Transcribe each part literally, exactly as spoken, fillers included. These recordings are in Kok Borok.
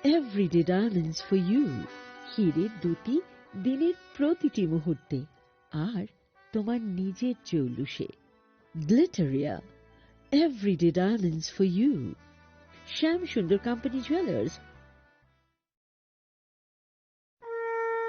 Everyday Diamonds for You, হীরের দ্যুতি দিনের প্রতিটি মুহূর্তে আর তোমার নিজের জৌলুসে। Glitteria, Everyday Diamonds for You, শ্যাম সুন্দর কোম্পানি জুয়েলার্স।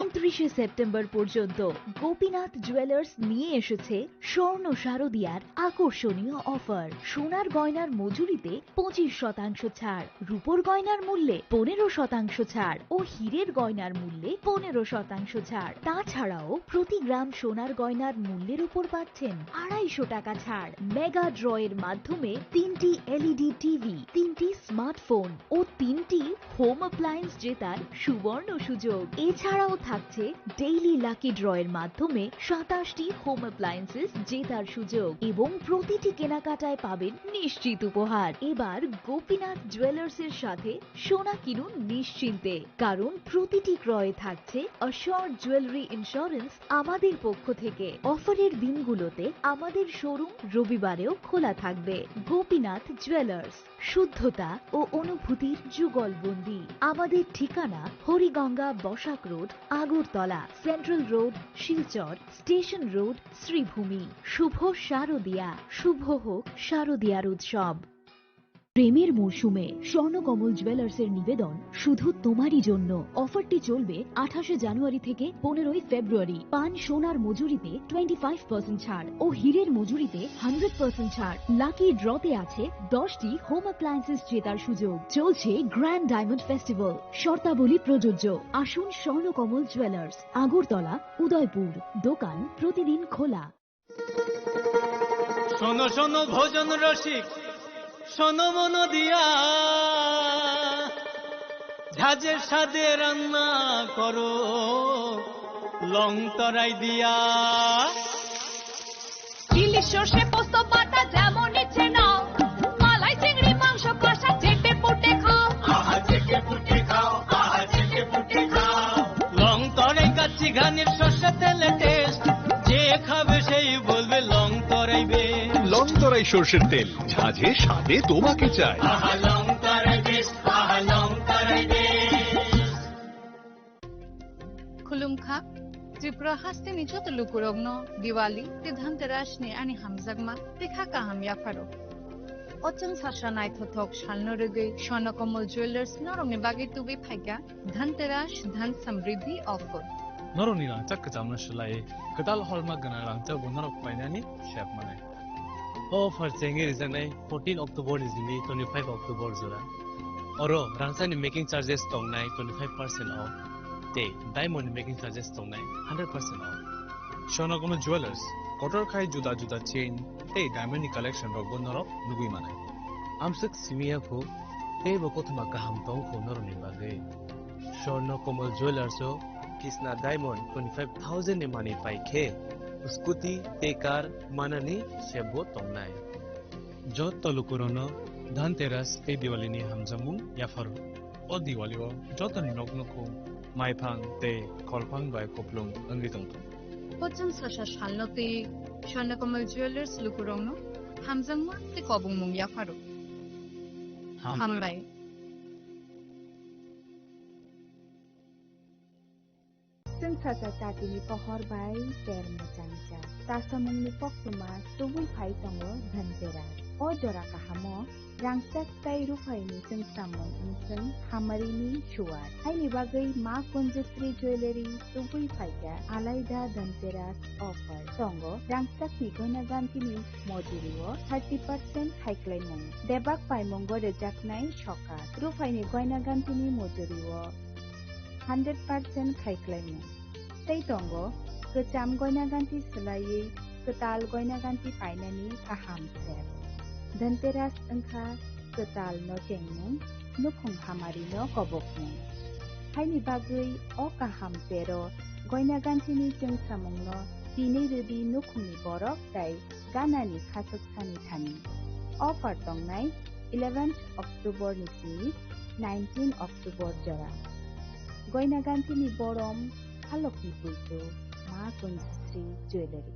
ঊনত্রিশে সেপ্টেম্বর পর্যন্ত গোপীনাথ জুয়েলার্স নিয়ে এসেছে স্বর্ণ শারদিয়ার আকর্ষণীয় অফার। সোনার গয়নার মজুরিতে পঁচিশ শতাংশ ছাড়, রূপোর গয়নার মূল্যে পনেরো শতাংশ ছাড় ও হীরের গয়নার মূল্যে পনেরো শতাংশ ছাড়। তাছাড়াও প্রতি গ্রাম সোনার গয়নার মূল্যের উপর পাচ্ছেন আড়াইশো টাকা ছাড়। মেগা ড্রয়ের মাধ্যমে তিনটি এলইডি টিভি, তিনটি স্মার্টফোন ও তিনটি হোম অ্যাপ্লায়েন্স জেতার সুবর্ণ সুযোগ। এছাড়াও থাকছে ডেইলি লাকি ড্রয়ের মাধ্যমে সাতাশটি হোম অ্যাপ্লায়েন্সেস জেতার সুযোগ এবং প্রতিটি কেনাকাটায় পাবেন নিশ্চিত উপহার। এবার গোপীনাথ জুয়েলার্সের সাথে সোনা কিনুন নিশ্চিন্তে, কারণ প্রতিটি ক্রয়ে থাকছে অ্যাসিওরড জুয়েলারি ইন্স্যুরেন্স আমাদের পক্ষ থেকে। অফারের দিনগুলোতে আমাদের শোরুম রবিবারেও খোলা থাকবে। গোপীনাথ জুয়েলার্স, শুদ্ধতা ও অনুভূতির যুগলবন্দি। আমাদের ঠিকানা Hariganga Basak road, Agartala, central road, Silchar, station road, Sribhumi. শুভ শারদিয়া, শুভ হোক শারদিয়ার উৎসব। প্রেমের মরশুমে স্বর্ণকমল জুয়েলার্সের নিবেদন শুধু তোমারই জন্য। অফারটি চলবে আঠাশে জানুয়ারি থেকে পনেরোই ফেব্রুয়ারি। পান সোনার মজুরিতে টোয়েন্টি ফাইভ পার্সেন্ট ছাড় ও হীরের মজুরিতে হান্ড্রেড পার্সেন্ট ছাড়। লাকি ড্রতে আছে দশটি হোম অ্যাপ্লায়েন্সেস জেতার সুযোগ। চলছে গ্র্যান্ড ডায়মন্ড ফেস্টিভ্যাল, শর্তাবলী প্রযোজ্য। আসুন স্বর্ণকমল জুয়েলার্স, আগরতলা, উদয়পুর। দোকান প্রতিদিন খোলা। শোনো শোনো ভোজন রসিক, শোনো মন দিয়া, ঝাঁঝের স্বাদে রান্না করো লং তরাই দিয়া। ইলিশ সর্ষে পোস্ত বাটা যেমন ইচ্ছে নাও, মালাই চিংড়ি মাংস কষা চেটে পুটে খাও। আহা, চেটে পুটে খাও, আহা, চেটে পুটে খাও। লং তরাই কাচ্চি ঘানির সর্ষে তেলে টেস্ট, যে খাবে সেই বলবে লং তরাই বেশ। লং তরাই সর্ষের তেল, ঝাঁঝে স্বাদে তোমাকে চাই। আহা, লং তরাই বেশ, আহা, লং তরাই বেশ। Khulumkha, Tripura hasteni joto lukurokno Diwali tei Dhanteras ni ani hamjakma tei kha kaham yapharo. O chwng sasa naithothok salno rwgwi Swarnakammal Jewellers norokni bagwi tubui phaikha Dhanteras Dhan Samriddhi offer. Norokni rangchak kwchamno swlaiwi kwtal hallmark gwnang rangchakbo norok painani sep manai. O offer chengwi rijaknai fourteen October ni simi twenty-five October jora. Oro rangchakni making charges tongnai twenty-five percent off tei diamond ni making charges tongnai hundred percent off. Swarnakammal Jewellers, kotor khai juda juda chain tei diamond ni collection rokbo norok nugwi manai. Amswk simi ya kho, teibo kothoma kaham tong kho norokni bagwi. Swarnakammal Jewellers o kisna diamond twenty-five thousand ni manwi pai khe, scooty tei car manani sep bo tongnai. Joto lukurokno Dhanteras tei Diwali ni hamjakmung yapharo. O Diwali o jotoni nok nukhung maiphang tei kholphang bai kupulung wngwi tongthung. Kochwng sasa salno twi Swarnakammal Jewellers lukurokno hamjakma tei kobongmung yapharo. Ham- Hambai. Chwng sasa chatini pohor bai ter mwchangcha. Chasamungni koktwma tubui phai tongo Dhanteras. O jora kahamo rangchak tei ruphaini chwngsamung wngchwng hamarini suar. Haini bagwi Ma Kunjasri Jewellery tubui phaikha alaida Dhanteras offer. Tongo rangchakni goina gantini mojurio thirty percent khaiklaimung. Bebak paimungo rwjaknai sokat. Ruphaini goina gantini mojurio hundred percent khaiklaimung. Tei tongo kwcham goina ganti swlaiwi kwtal goina ganti painani kaham sep. Dhanteras wngkha kwtal no chengmung, nukhung hamari no kobokmung. Haini bagwi o kaham pero goina gantini chwngsamungno tini rwdi nukhungni borok tei ganani khachoksani thani. Offer tongnai eleventh October ni simi nineteen October jora. Goina gantini borom halokni puitu Ma Kunjasri Jewellery.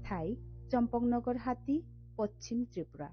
Thai, Champaknagar Hati, Poschim Tripura.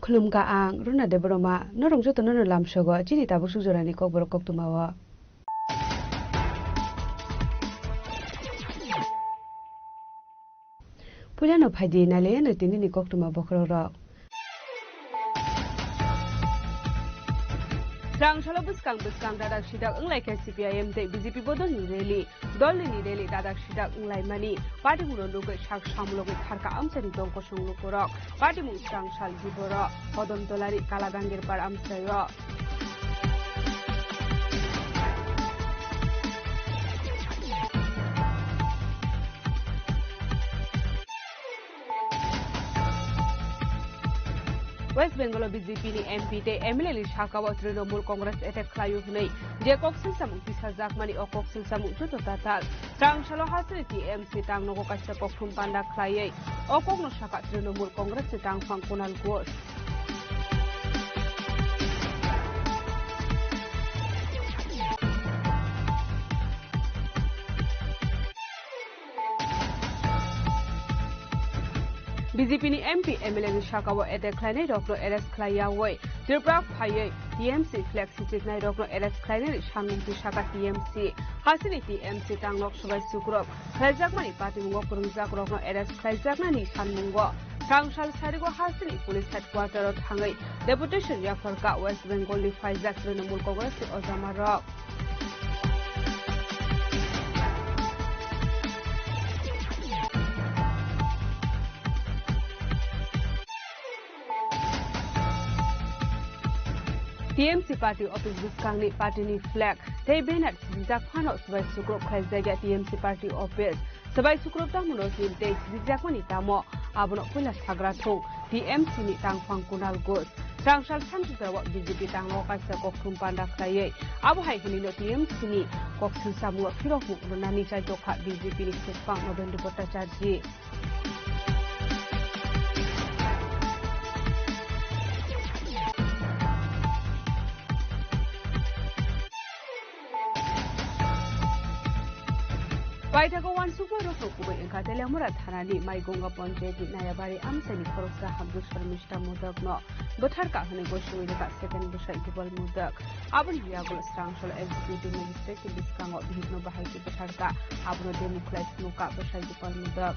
Khulumkha ang Runa Debbarma, norok jotono no lamsogo chini tabuk suk jorani kokborok koktwmao. Puilano phaidi nailaiano tinini koktwma bokhorokrok. Swrang salo bwskang bwskang dadak sidak wnglaikha C P I M tei B J P bodolni rally. Dolni ni rally dadak sidak wnglaimani patimungno nugwi sak samlogwi kharkha amchaini tong kosong lukurok. Patimung swrang sal Diboro, Kodomtolani Kalagangirpar amchaio. West Bengal o B J P ni M P tei M L A ni saka o Trinamool Congress attack khlaio hwnwi je kok silsamung tisajakmani, o kok silsamung joto tatal. Swrang salo hasteni T M C tangnogo kaisa kokthum panda khlaiwi o kokno saka Trinamool Congress ni tangphang Kunal Ghosh. B J P ni M P M L A ni saka o attack khlainai rokno arrest khlai yaui Tripura phaiwi T M C flag sichiknai rokno arrest khlainani sanmung twi saka T M C. Hasteni T M C tanglok swbai sukrok khlaijakmani patimungo kwrwngjak rokno arrest khlaijaknani sanmungo swrang sal sarigo hasteni police headquarter o thangwi deputation yapharkha West Bengal ni phaijak Trinamool Congress ni ojama rok. T M C party office bwskangni party ni flag tei banner sijak phano swbai sukrok khlaijak ya T M C party office. Swbai sukrok tamo no him tei sijak mani tamo abono puila sagra thung T M C ni tangphang Kunal Ghosh. Swrang sal sanjwk jora o B J P tanglo kaisa kokthum panda khlaiwi. Abo hai hwnwi no T M C ni kok silsamungo phirok mung rwnani chai tokha B J P ni swkang Nobendra Bhattacharjee. Paithago uansukma rokno kubui wngkha Teliamura thanani Maigonga Panchayat ni Nayabari amchaini khoroksa hamjwk Sharmishta Modak no bwtharkha hwnwi gosoi rwkha second bwsai Gopal Modak. Aboni yagulo swrang salo executive magistrate ni bwskango bihikno bahai khe bwtharkha, abono demo khlai phunukha bwsai Gopal Modak.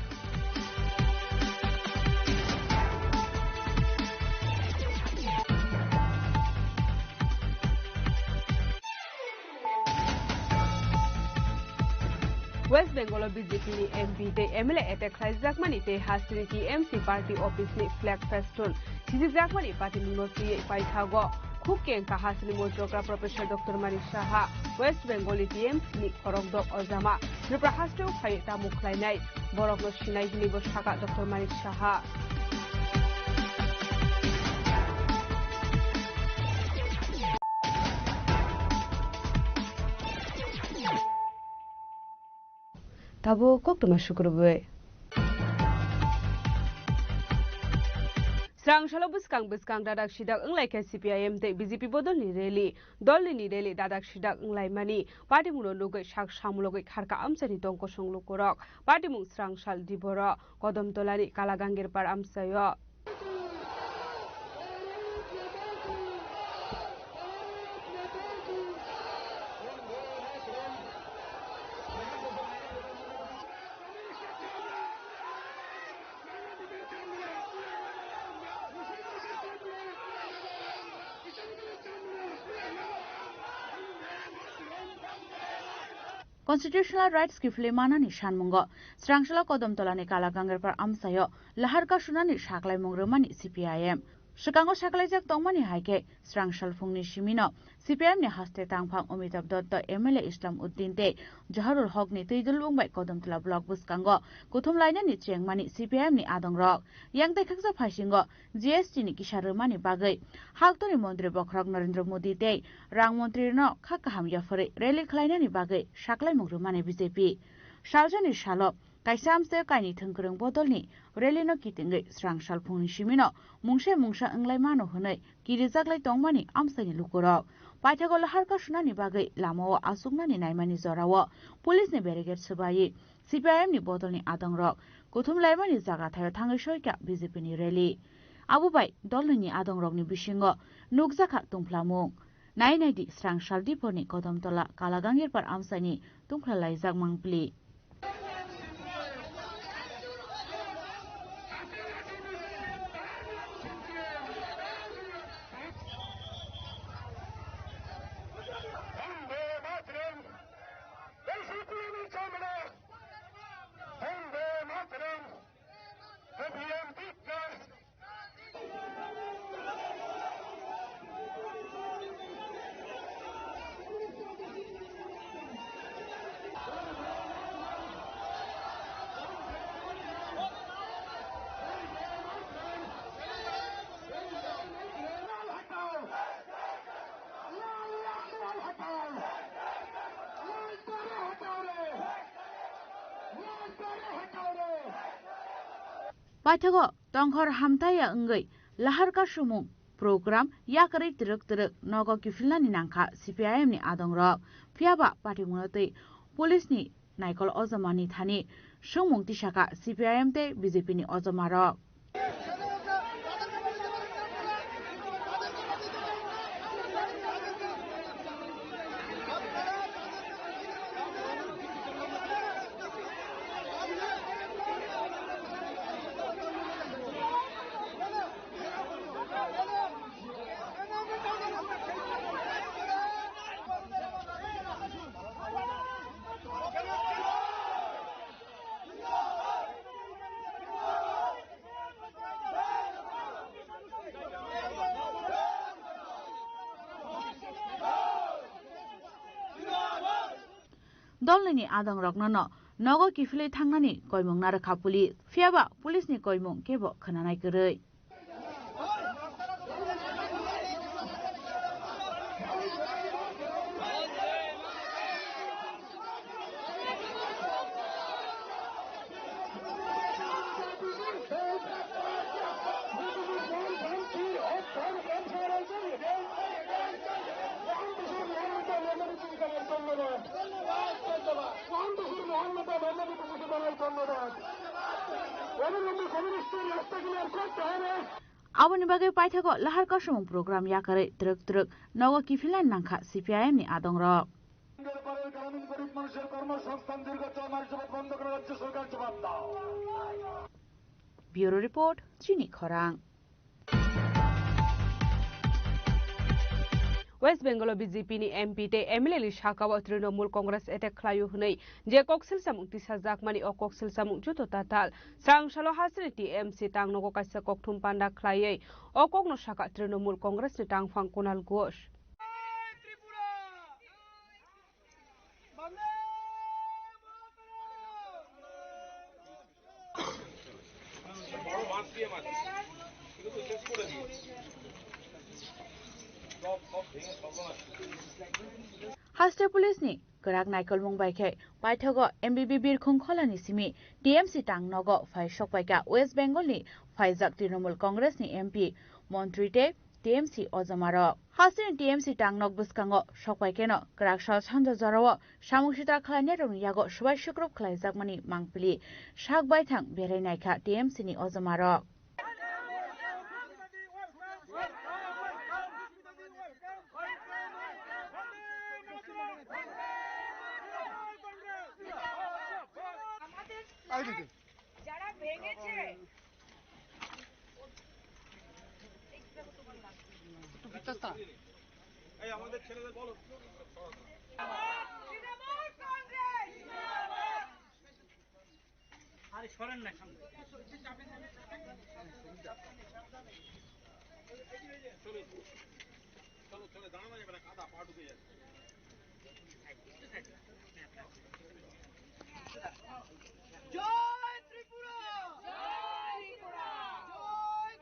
West Bengal o B J P ni M P tei M L A attack khlaijakmani tei hasteni T M C party office ni flag festoon sijikjakmani patimungno twiwi paithago khuk kengkha hasteni mojokra Professor Doctor Manik Saha. West Bengal ni T M C ni khorokdok ojama Tripura hasteo phaiwi tamo khlainai borokno sinai hwnwibo sakha Doctor Manik Saha. Tabuk koktwma sukrubwi. Swrang salo bwskang bwskang dadak sidak wnglaikha C P I M tei B J P bodolni rally. Dolni ni rally dadak sidak wnglaimani patimungno nugwi sak samlogwi kharkha amchaini tong kosong lukurok. Patimung swrang sal Diboro, Kodomtolani Kalagangirpar amchaio. Constitutional rights kiphilwi manani sanmungo Srangsalo Kodomtolani Kala Gangerpar amchaio laharka sunani saklaimung rwmani C P I M. Swkango saklaijak tongmani hai khe Srangsal phungni simino C P I M ni haste tangphang Amitabh Dutta, M L A Islam Uddin tei Jaharul Hok ni twi dulbung bai Kodomtola block bwskango kuthum lainani chengmani C P I M ni adongrok. Yang tei khaksa phaisingo G S T ni kisa rwmani bagwi Haktorni Montri Bokhorok Narendra Modi tei Rang Montri no kha kaham yapharwi rally khlainani bagwi saklaimung rwmani B J P. Salsani salo kaisa amchaio kainwi thwngkwrwng bodolni rally no kitingwi Srangsal phungni simino mungsa mungsa wnglai mano hwnwi kirijaklai tongmani amchaini lukurok. Paithago laharka sunani bagwi lamao achuknani naimani jorao police ni barricade swbaiwi C P I M ni bodolni adongrok kuthum laimani jaga thaio thangwi soikha B J P ni rally. Abo bai dolnwini adongrokni bisingo nukjakha tungphlamung. Nai naidi srang saldiphorni Kodomtola Kalagangirpar amchaini tungphla laijak mangpili. Paithago tongkhor hamtaiya wngwi lahar kasumung program yakarwi twrwk twrwk nogo kiphilnani nangkha C P I M ni adongrok. Phiyaba patimungno twi police ni naikol ojomani thani swngmung tisakha C P I M tei B J P ni ojomarok. Dolnwini adongrokno no nogo kiphilwi thangnani koimung narwkha police. Phiyaba police ni koimung kebo khwnanai kwrwi. Aboni bagwi paithago lahar kasumung program yakarwi twrwk twrwk nogo kiphilnani nangkha C P I M ni adongrok. গ্রামীণ গরিব মানুষের কর্মসংস্থান দীর্ঘ চার মাস যাবত বন্ধ করে রাজ্য সরকার জবাব দাও। Bureau report, Chini Khorang. West Bengal o B J P ni M P tei M L A ni saka o Trinamool Congress attack khlaio hwnwi je koksil samung tisajakmani, o koksil samung joto tatal. Srang salo hasteni T M C tangnogo kaisa kokthum panda khlaiwi o kokno saka Trinamool Congress ni tangphang Kunal Ghosh. Haste police ni kwrak naikolmung bai khe paithago M B B Birkhung Khola ni simi T M C tang nogo phai sokpaikha West Bengal ni phaijak Trinamool Congress ni M P, montri tei T M C ojomarok. Hasteni T M C tang nok bwskango sokpai kheno kwrak sal sanja jorao samung sitra khlainairokni yago swbai swkrup khlaijakmani mangpili sak baithang berai naikha T M C ni ojomarok. যারা ভেঙেছে আরে সরেন না সামনে। চলো, চলো, দাঁড়ানো যাবে না, কাদা পা ঢুকে যাবে। জয় ত্রিপুরা! জয় ত্রিপুরা! জয়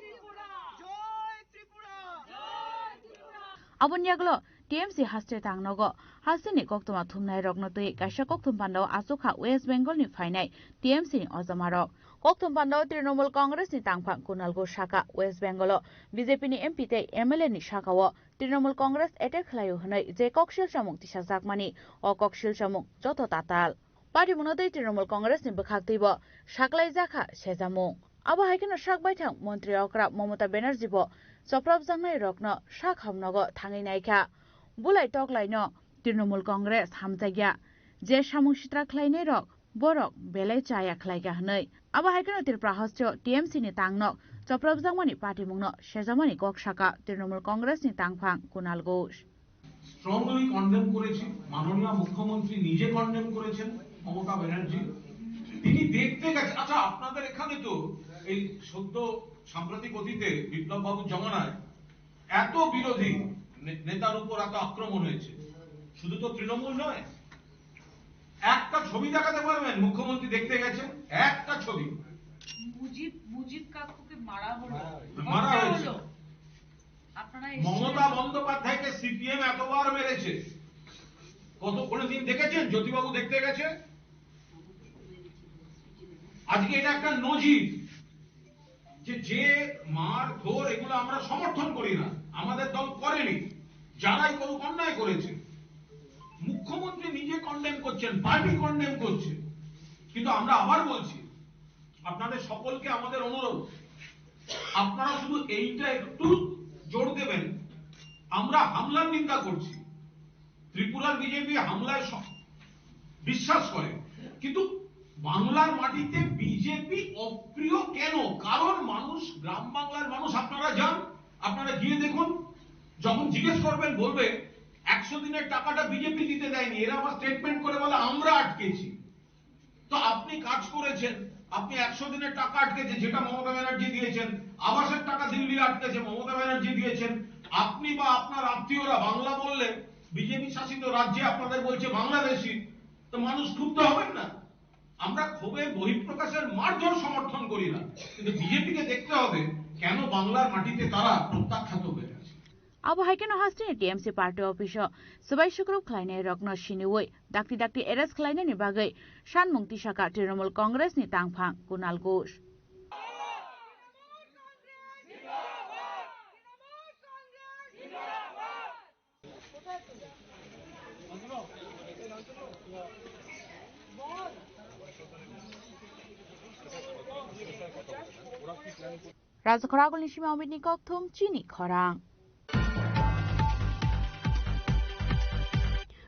ত্রিপুরা! জয় ত্রিপুরা! জয় Tripura! Aboni yaglo T M C haste tang nogo hasteni koktwma thumnai rokno twi kaisa kokthum pandao achukha West Bengal ni phainai T M C ni ojomarok. Kokthum pandao Trinamool Congress ni tangphang Kunal Ghosh saka West Bengal o B J P ni M P tei M L A ni saka o Trinamool Congress attack khlaio hwnwi je koksil samung tisajakmani, o koksil samung joto tatal. Party mungno tei Trinamool Congress ni bwkhak twibo saklaijakha sejamung. Abo hai kheno sak baithang montri okra Mamata Banerjee bo chopropjaknai rokno sak hamnogo thangwi naikha. Bulai toklaino Trinamool Congress hamjakya, je samung sitra khlainai rok borok belai chaya khlaikha hwnwi. Abo hai kheno Tripura hasteo T M C ni tangnok chopropjakmani patimungno sejakmani kok saka Trinamool Congress ni tangphang Kunal Ghosh. Strongly condemn করেছি। মাননীয় মুখ্যমন্ত্রী নিজে কন্ডেম করেছেন, মমতা ব্যানার্জি। তিনি দেখতে গেছেন। আচ্ছা, আপনাদের এখানে তো এই সদ্য সাম্প্রতিক অতীতে বিপ্লব বাবুর জমানায় এত বিরোধী নে- নেতার উপর এত আক্রমণ হয়েছে, শুধু তো তৃণমূল নয়। একটা ছবি দেখাতে পারবেন মুখ্যমন্ত্রী দেখতে গেছেন? একটা ছবি। মুজিব মুজিব কাকুকে মারা হলো। মারা হত্যা হয়েছে। হলো। আপনারা এসেছিলেন? মমতা বন্দ্যোপাধ্যায়কে সিপিএম এতবার মেরেছে, কত কোনোদিন দেখেছেন জ্যোতিবাবু দেখতে গেছে? আজকে এটা একটা নজির যে যে মারধর এগুলো আমরা সমর্থন করি না, আমাদের দল করেনি। যারাই করুক, অন্যায় করেছে। মুখ্যমন্ত্রী নিজে কন্ডেম করছেন, পার্টি কন্ডেম করছে, কিন্তু আমরা আবার বলছি, আপনাদের সকলকে আমাদের অনুরোধ, আপনারা শুধু এইটা একটু জোর দেবেন। আমরা হামলার নিন্দা করছি, ত্রিপুরার বিজেপি হামলায় স- বিশ্বাস করে, কিন্তু বাংলার মাটিতে বিজেপি অপ্রিয় কেন? কারণ মানুষ, গ্রাম বাংলার মানুষ, আপনারা যান, আপনারা গিয়ে দেখুন, যখন জিজ্ঞেস করবেন বলবে একশো দিনের টাকাটা বিজেপি দিতে দেয়নি, এরা আবার স্টেটমেন্ট করে বলে আমরা আটকেছি। তো আপনি কাজ করেছেন, আপনি একশো দিনের টাকা আটকেছে যেটা মমতা ব্যানার্জি দিয়েছেন, আবাসের টাকা দিল্লি আটকেছে মমতা ব্যানার্জি দিয়েছেন, আপনি বা আপনার আত্মীয়রা বাংলা বললে বিজেপি শাসিত রাজ্যে আপনাদের বলছে বাংলাদেশি, তো মানুষ ক্ষুব্ধ হবেন না? আমরা ক্ষোভের বহিঃপ্রকাশের মারধর সমর্থন করি না, কিন্তু বিজেপিকে দেখতে হবে কেন বাংলার মাটিতে তারা প্রত্যাখ্যাত হয়ে আছে। Abo hai kheno hasteni T M C party office o swbai sukrup khlainai rokno siniwi dakti dakti arrest khlainani bagwi sanmung tisaka Trinamool Congress ni tangphang Kunal Ghosh. Rajakhor agulni simi Amitni kokthum chini khorang.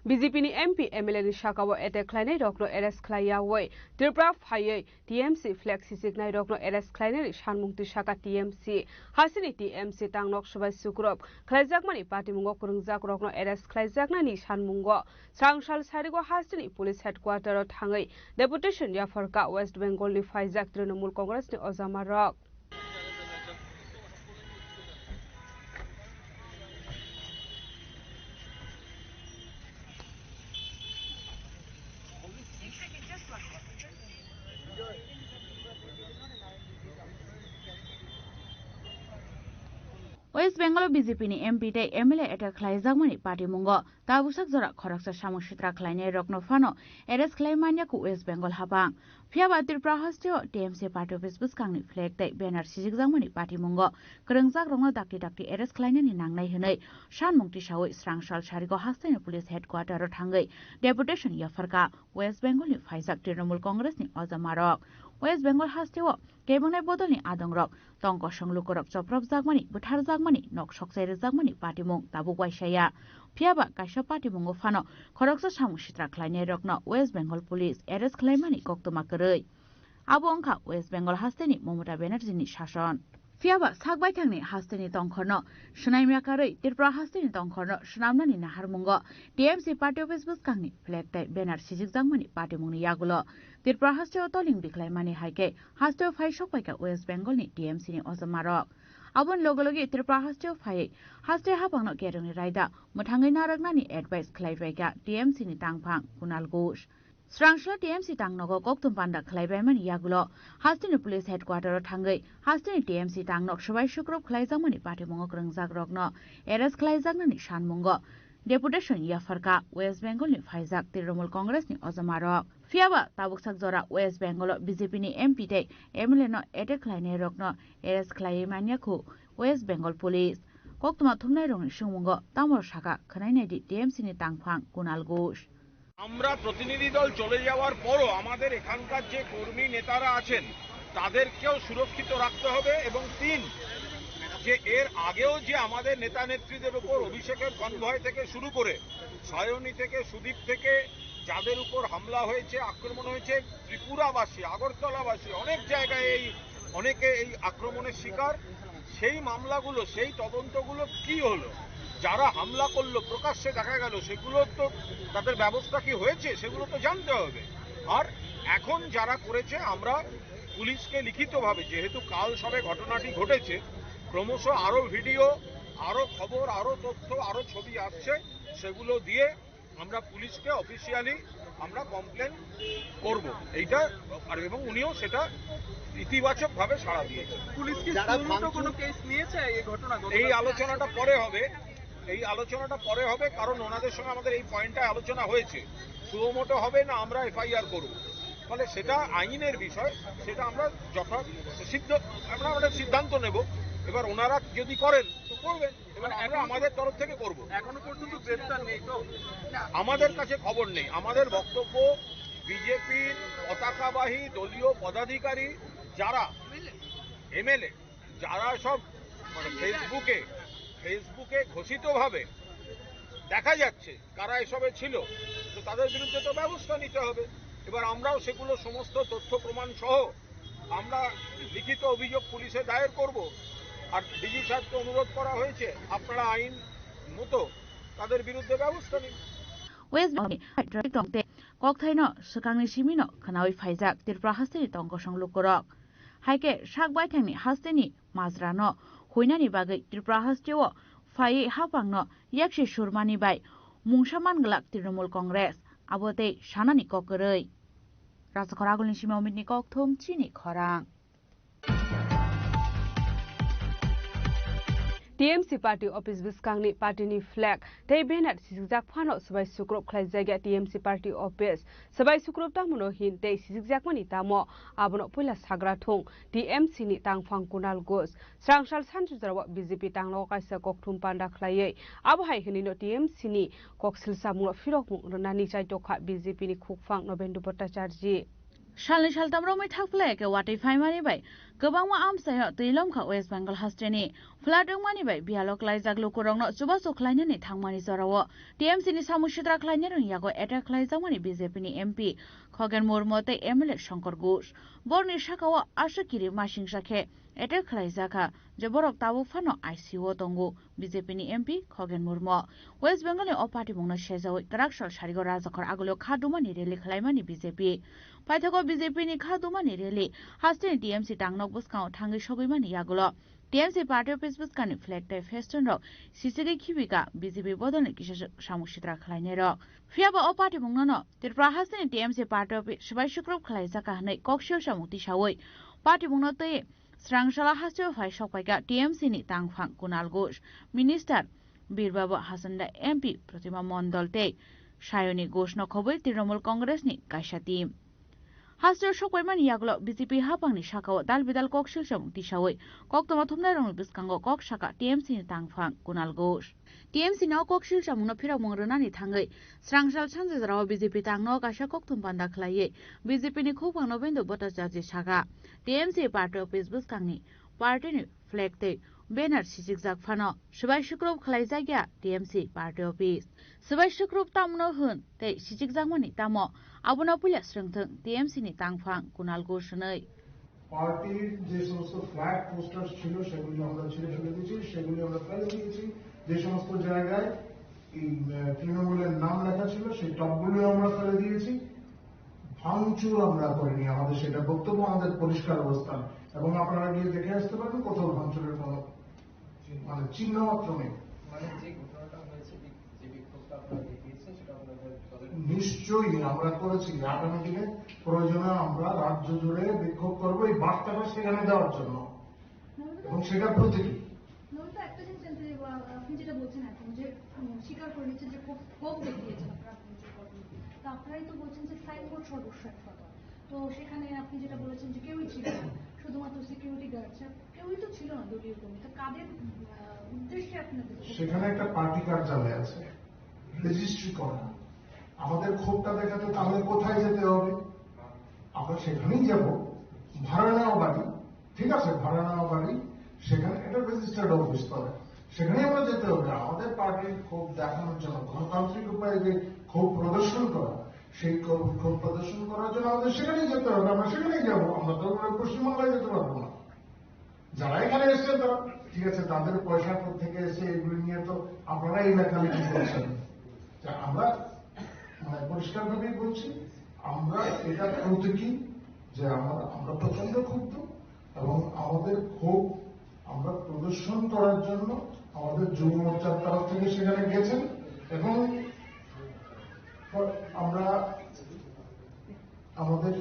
B J P ni M P M L A ni sakao attack khlainai rokno arrest khlai yawi Tripura phaiwi T M C flag sisiknai rokno arrest khlainani sanmung tisaka T M C. Hasteni T M C tangnok swbai sukrup khlaijakmani patimungo kwrwngjak rokno arrest khlaijaknani sanmungo srangsal sarigo hasteni police headquarter o thangwi deputation yapharkha West Bengal ni phaijak Trinamool Congress ni ojama rok. West Bengal o B J P ni M P tei M L A attack khlaijakmani patimungo tabuksak jora khoroksa samung sitra khlainai rokno phano arrest khlai manya khu West Bengal habang. Phiya ba Tripura hasteo T M C party office bwskangni flag tei banner sijikjakmani patimungo kwrwngjak rokno dakti dakti arrest khlainani nangnai hwnwi sanmung tisawi srangsal sarigo hasteni police headquarter o thangwi deputation yapharkha West Bengal ni phaijak Trinamool Congress ni ojama rok. West Bengal hasteo kebongnai bodolni adongrok tong kosong lukurok chopropjakmani, bwtharjakmani, nok sokchai rwjakmani patimung tabuk waisa ya. Phiya ba kaisa patimungo phano khoroksa samung sitra khlainairokno West Bengal Police arrest khlaimani koktwma kwrwi. Abo wngkha West Bengal hasteni Mamata Banerjee ni sason. Phiya ba sak baithangni hasteni tongkhorno swnaimya karwi Tripura hasteni tongkhorno swnamnani naharmungo T M C party office bwskangni flag tei banner sijikjakmani patimungni yagulo Tripura hasteo toling bikhlaimani hai khe hasteo phai sokpaikha West Bengal ni T M C ni ojomarok. Aboni loge loge Tripura hasteo phaiwi haste haphangno kerongni raida mwthangwi narwknani advice khlaipaikha T M C ni tangphang Kunal Ghosh. Srangsla T M C tangnogo kokthum panda khlaibaimani yagulo hasteni police headquarter o thangwi hasteni T M C tangnok swbai sukrup khlaijakmani patimungo kwrwngjakrokno arrest khlaijaknani sanmungo deputation yapharkha West Bengal ni phaijak Trinamool Congress ni ojomarok. Phiya ba tabuksak jora West Bengal o B J P ni M P tei M L A no attack khlainairokno arrest khlaiwi manya khu West Bengal Police. Koktwma thumnairokni swngmungo tamo sakha khwnainaidi T M C ni tangphang Kunal Ghosh. আমরা প্রতিনিধি দল চলে যাওয়ার পরও আমাদের এখানকার যে কর্মী নেতারা আছেন, তাদেরকেও সুরক্ষিত রাখতে হবে। এবং তিন, যে এর আগেও যে আমাদের নেতা নেত্রীদের উপর অভিষেকের কনভয় থেকে শুরু করে, সায়নী থেকে, সুদীপ থেকে, যাদের উপর হামলা হয়েছে, আক্রমণ হয়েছে, ত্রিপুরাবাসী, আগরতলাবাসী, অনেক জায়গায় এই, অনেকে এই আক্রমণের শিকার। সেই মামলাগুলো, সেই তদন্তগুলো কি হলো? যারা হামলা করলো, প্রকাশ্যে দেখা গেল, সেগুলো তো, তাদের ব্যবস্থা কি হয়েছে, সেগুলো তো জানতে হবে। আর এখন যারা করেছে, আমরা পুলিশকে লিখিতভাবে, যেহেতু কাল সবে ঘটনাটি ঘটেছে, ক্রমশ আরও ভিডিও, আরও খবর, আরও তথ্য, আরও ছবি আসছে, সেগুলো দিয়ে আমরা পুলিশকে অফিসিয়ালি আমরা কমপ্লেন করব এইটা। আর এবং উনিও সেটা ইতিবাচকভাবে সাড়া দিয়েছেন। পুলিশ কি যারা সুমোটো ভাঙচুর কোনো কেস নিয়েছে এই ঘটনা? এই আলোচনাটা পরে হবে, এই আলোচনাটা পরে হবে, কারণ ওনাদের সঙ্গে আমাদের এই পয়েন্টটা আলোচনা হয়েছে। সুমোটো হবে না আমরা এফআইআর করব, ফলে সেটা আইনের বিষয়, সেটা আমরা যথা সিদ্ধ, আমরা আমাদের সিদ্ধান্ত নেব। এবার ওনারা যদি করেন তো করবেন, এবার আমরা আমাদের তরফ থেকে করব। এখনো পর্যন্ত গ্রেফতার নেই তো? আমাদের কাছে খবর নেই। আমাদের বক্তব্য, বিজেপির পতাকাবাহী দলীয় পদাধিকারী যারা, এমএলএ, যারা সব মানে ফেসবুকে, ফেসবুকে ঘোষিতভাবে দেখা যাচ্ছে কারা এসবে ছিল, তো তাদের বিরুদ্ধে তো ব্যবস্থা নিতে হবে। এবার আমরাও সেগুলো সমস্ত তথ্য প্রমাণ সহ আমরা লিখিত অভিযোগ পুলিশে দায়ের করব। আর ডিজি সাহেবকে অনুরোধ করা হয়েছে, আপনারা আইন মতো তাদের বিরুদ্ধে ব্যবস্থা নিন। West Bengal ni traffic tong te kokthaino swkangni simino khwnawi phaijak Tripura hasteni tong kosong lukurok. Hai khe sak baithangni hasteni majrano huinani bagwi Tripura hasteo phaiwi haphangno yaksi surmani bai mungsa man glak Trinamool Congress, abo tei sanani kok kwrwi. Rajakhor Agulni simi Omitni kokthum chini khorang. T M C party office bwskangni partyni flag tei banner sijikjak phano swbai sukrub khlaijakya T M C party office. Swbai sukrub tamono hin tei sijikjakmani tamo, abono puila sagra thung T M C ni tangphang Kunal Ghosh. Srangsal sanjujrao B J P tanglo kaisa kokthum panda khlaiwi. Abo hai hwnwino T M C ni koksil chamungno phirokmung rwnani chaitokha B J P ni khukphang Nobendu Bhattacharjee. Salni saltam romwi thak phlai khe watwi phaimani bai kwbangma amchaio twi lomkha West Bengal hasteni. Flood wngmani bai biyalo klaijak lukurokno chubachu khlainani thangmani jorao T M C ni samung sitra khlainai rwng yago attack khlaijakmani B J P ni M P Khogen Murmu tei M L A Shankar Ghosh. Borni sakao aswk kiri masingsa khe attack khlaijakha je borok tabuk phano I C U o tongo. B J P ni M P Khogen Murmu West Bengal ni o party mungno sejawi kwrak sal sarigo Rajakhor Agulio kha dumani rally khlaimani B J P. Paithago B J P ni kha dumani rally hasteni T M C tangnok bwskango thangwi sogwimani yagulo T M C party office bwskangni flag tei festoon rok sisigwi khibika B J P bodolni kisa samung sitra khlainairok. Phiyaba o party mungnono Tripura hasteni T M C party office swbai sukrub khlaijakha hwnwi koksil samung tisawi party mungno twi Srangsala hasteo phai sokpaikha T M C ni tangphang Kunal Ghosh, Minister Birbabu Hasunda, M P Protima Mondol tei Sayoni Ghosh no khobwi Trinamool Congress ni kaisa team. Hasteo sokpaimani yagulo B J P haphangni sakao dal bidal koksil samung tisawi koktwma thumnairokni bwskango kok sakha T M C ni tangphang Kunal Ghosh. T M C ni o koksil samungno phirokmung rwnani thangwi Srangsal sanjujrao B J P tangno kaisa kokthum panda khlaiwi B J P ni khukphang Nobendu Bhattacharjee sakha, T M C party office bwskangni party ni flag tei banner sijikjak phano swbai sukrub khlaijakya T M C party office. Swbai sukrub tamno hwn tei sijikjakmani tamo, abono puila swrwngthwng T M C ni tangphang Kunal Ghosh hwnwi. পার্টির যে সমস্ত flag poster ছিল সেগুলি আমরা ছিঁড়ে ফেলে দিয়েছি, সেগুলি আমরা ফেলে দিয়েছি। যে সমস্ত জায়গায় এই, আহ, তৃণমূলের নাম লেখা ছিল সেই টবগুলি আমরা ফেলে দিয়েছি। ভাঙচুর আমরা করিনি, আমাদের সেটা বক্তব্য, আমাদের পরিষ্কার অবস্থান। এবং আপনারা গিয়ে দেখে আসতে পারেন, কোথাও ভাঙচুরের কোনো চিহ্ন, মানে চিহ্ন মাত্র নেই। মানে যে ঘটনাটা হয়েছে, বি-, যে বিক্ষোভটা আপনারা দেখিয়েছেন, সেটা আপনাদের দলের নিশ্চয়ই আমরা করেছি। আগামী দিনে প্রয়োজনে আমরা রাজ্য জুড়ে বিক্ষোভ করব এই বার্তাটা সেখানে দেওয়ার জন্য। এবং সেটা প্রতীকী। মূলত একটা জিনিস জানতে চাইবো, আ-, আপনি যেটা বলছেন এখন যে, উম, স্বীকার করে নিচ্ছেন যে খুব কম দেখিয়েছেন আপনারা ভাঙচুর ঘটনা। তো আপনারাই তো বলছেন যে সাইনবোর্ড সর্বস্ব এক কথা। তো সেখানে আপনি যেটা বলেছেন যে কেউই ছিল না, শুধুমাত্র সিকিউরিটি গার্ড ছাড়া কেউই তো ছিল না দলীয় কর্মী। তো কাদের, আহ, উদ্দেশ্যে আপনাদের সেখানে একটা পার্টি কার্যালয় আছে, রেজিস্ট্রি করা। আমাদের ক্ষোভটা দেখাতে তাহলে কোথায় যেতে হবে? আমরা সেখানেই যাব। ভাড়া নেওয়া বাড়ি, ঠিক আছে, ভাড়া নেওয়া বাড়ি, সেখানে একটা রেজিস্টার্ড অফিস করে, সেখানে আমরা যেতে হবে। আমাদের পার্টির ক্ষোভ দেখানোর জন্য, গণতান্ত্রিক উপায়ে যে ক্ষোভ প্রদর্শন করা, সেই ক্ষোভ, ক্ষোভ প্রদর্শন করার জন্য আমাদের সেখানেই যেতে হবে। আমরা সেখানেই যাবো, আমরা তো পশ্চিমবাংলায় যেতে পারবো না। যারা এখানে এসেছেন তারা, ঠিক আছে, তাদের পয়সা কোথেকে এসে, এগুলি নিয়ে তো আপনারাই লেখালেখি করছেন। তা আমরা মানে পরিষ্কারভাবেই বলছি, আমরা এটা প্রতীকী যে আমরা, আমরা প্রচন্ড ক্ষুব্ধ এবং আমাদের ক্ষোভ আমরা প্রদর্শন করার জন্য আমাদের যুব মোর্চার তরফ থেকে সেখানে গেছেন এবং আমরা আমাদের